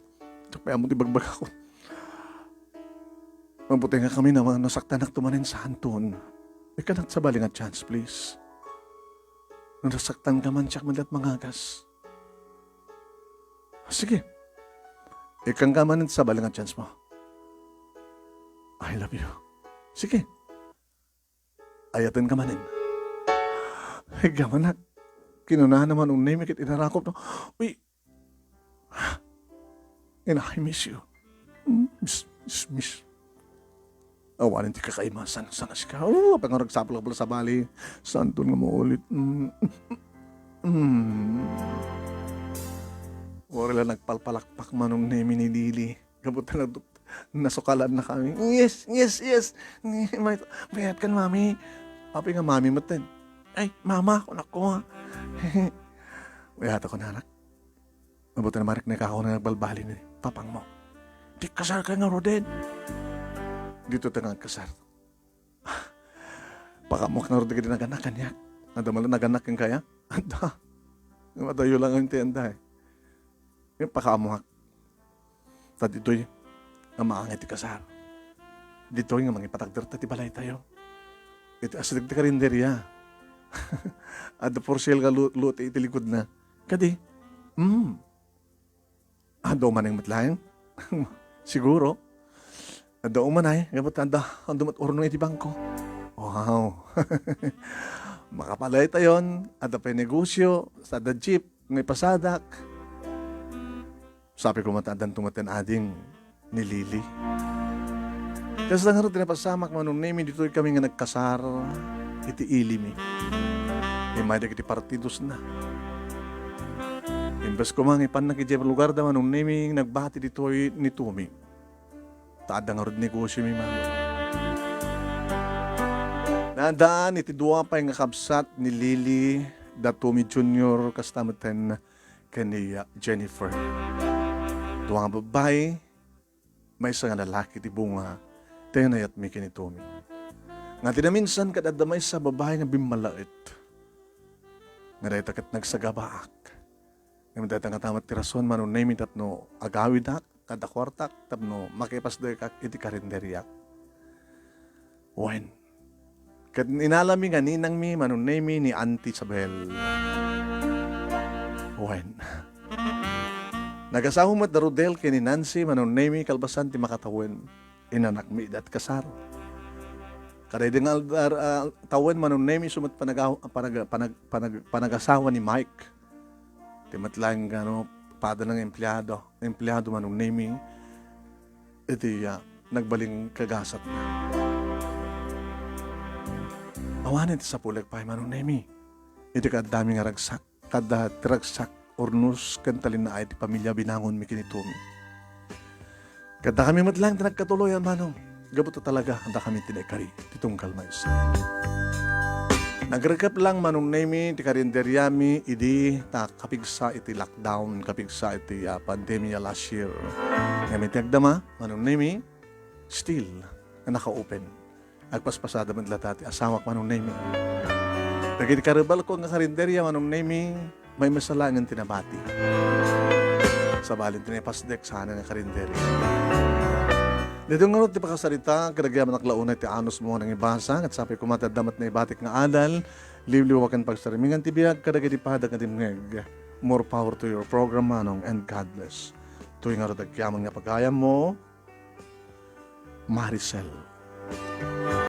Diak pay ammo ti bagbagakon. Mabuti nga kami na nasaktanak to manen, saanton. Ikkanak sabali nga chance, please. No nasaktanka man, siak met laeng ti mangagas. Sige. Ikkanka manen ti sabali nga chance mo. I love you. Sige. Ayatenka manen. Ay, gamanak. Kinunana Manong Nemi ket inarakop, no? Uy. And I miss you. Mm, miss, miss, miss. Awanen ti kakaimasan, saan nga sika. Oh, apay nga agsapul ka pay sabali. Saanton nga maulit. Mm. Mm. Uray la nagpalpalakpak Manong Nemi ni Lily. Gapu ta nasukalanna kami. Yes, yes, yes. May, mayat kan, Mami. Apay nga Mami met ten. Ay, Mama, kunakon. Mayat ako, anak. Mabuti na mariknaka nga nagbalbaliw ni papangmo. Ti kasarka ngaruden. Ditoy ta nga agkasar. Pakaammoak ngarud dagiti naganak kaniak. Adda man la naganak kenka? Adda. Madayo lang ti anda, eh. Pakaammoak. Ta ditoy nga maangay ti kasar. Ditoy nga mangipatakderta ti balaytayo. Iti asideg ti karinderia. Adda for sale nga lo-, lote iti likudna. Kadi? Mm. Adda umanay met laeng? Siguro. Adda umanay, gapu ta adda, adda met urnong iti bangko. Wow. Makapalaytayon, adda pay negosyo, sa adda jeep, nga ipasadak. Sapay koma ta addanto met ti ading ni Lily. Kasta ngarud ti napasamak, Manong Nemi, ditoy kami nga nagkasar iti ili mi. Immay dagiti partidosna. Imbes koma nga ipannak idiay lugarda, Manong Nemi, nagbati ditoy ni Tommy. Ta adda ngarud negosyo mi, Mami. Naadaan iti dua pay nga kabsat ni Lily, da Tommy Junior, kasta metten ken ni Jennifer. Dua nga babbai, maysa nga lalaki ti bunga ti nayatmi ken ni Tommy. Nga ti naminsan ket adda maysa a babai nga bimmalaet. Nga dayta ket nagsagabaak. Ngem dayta nga ta met ti rason, Manong Nemi, tapno agawidak kada kuartak tapno makipasdekak iti karinderiak. Wen. Ket inalami nga ninangmi, Manong Nemi, ni Auntie Isabel. Wen. Nagasawa met da Rodel ken ni Nancy, Manong Nemi, kalpasan ti makatawen. Inanakmi ida ti kasar. Kadaydi nga al-, ar-, ah, tawen, Manong Nemi, isu met panaga-, panaga-, panag-, panag-, panagasawa ni Mike. Ti met laeng nga, ano, padana nga empleado, empleado, Manong Nemi, iti, ah, nagbalin kagasatna. Awanen ti sapulek pay, Manong Nemi, iti kaaddami nga ragsak, kada ti ragsak, urnos, ken talinaed ti pamilya binangonmi kinitumi. Ket dakami met laeng ti nagkatuloyan, Manong. Gapu ta talaga, dakami ti naikari ti tunggal maysa. Nagrekep lang, Manong Nemi, ti karinderiami idi ta kapigsa iti lockdown, kapigsa iti, ah, pandemia last year. Ngem iti agdama, Manong Nemi, still, nga naka-open. Agpaspasada met latta ti asawak, Manong Nemi. Dagiti karebalko nga karinderia, Manong Nemi, maymaysa laengen ti nabati. Sabali ti naipasdek saan nga karinderia. Daytoy ngarud ti pakasarita, kadagiti anak la unay ti anusmo nga nangibasa, ket sapay koma ti adda met naibatik nga adal, liwliwa ken pagsarmingan ti biag kadagiti pada nga dimngeg. More power to your program, Manong, and God bless. Daytoy ngarud agyaman nga pagayammo, Maricel.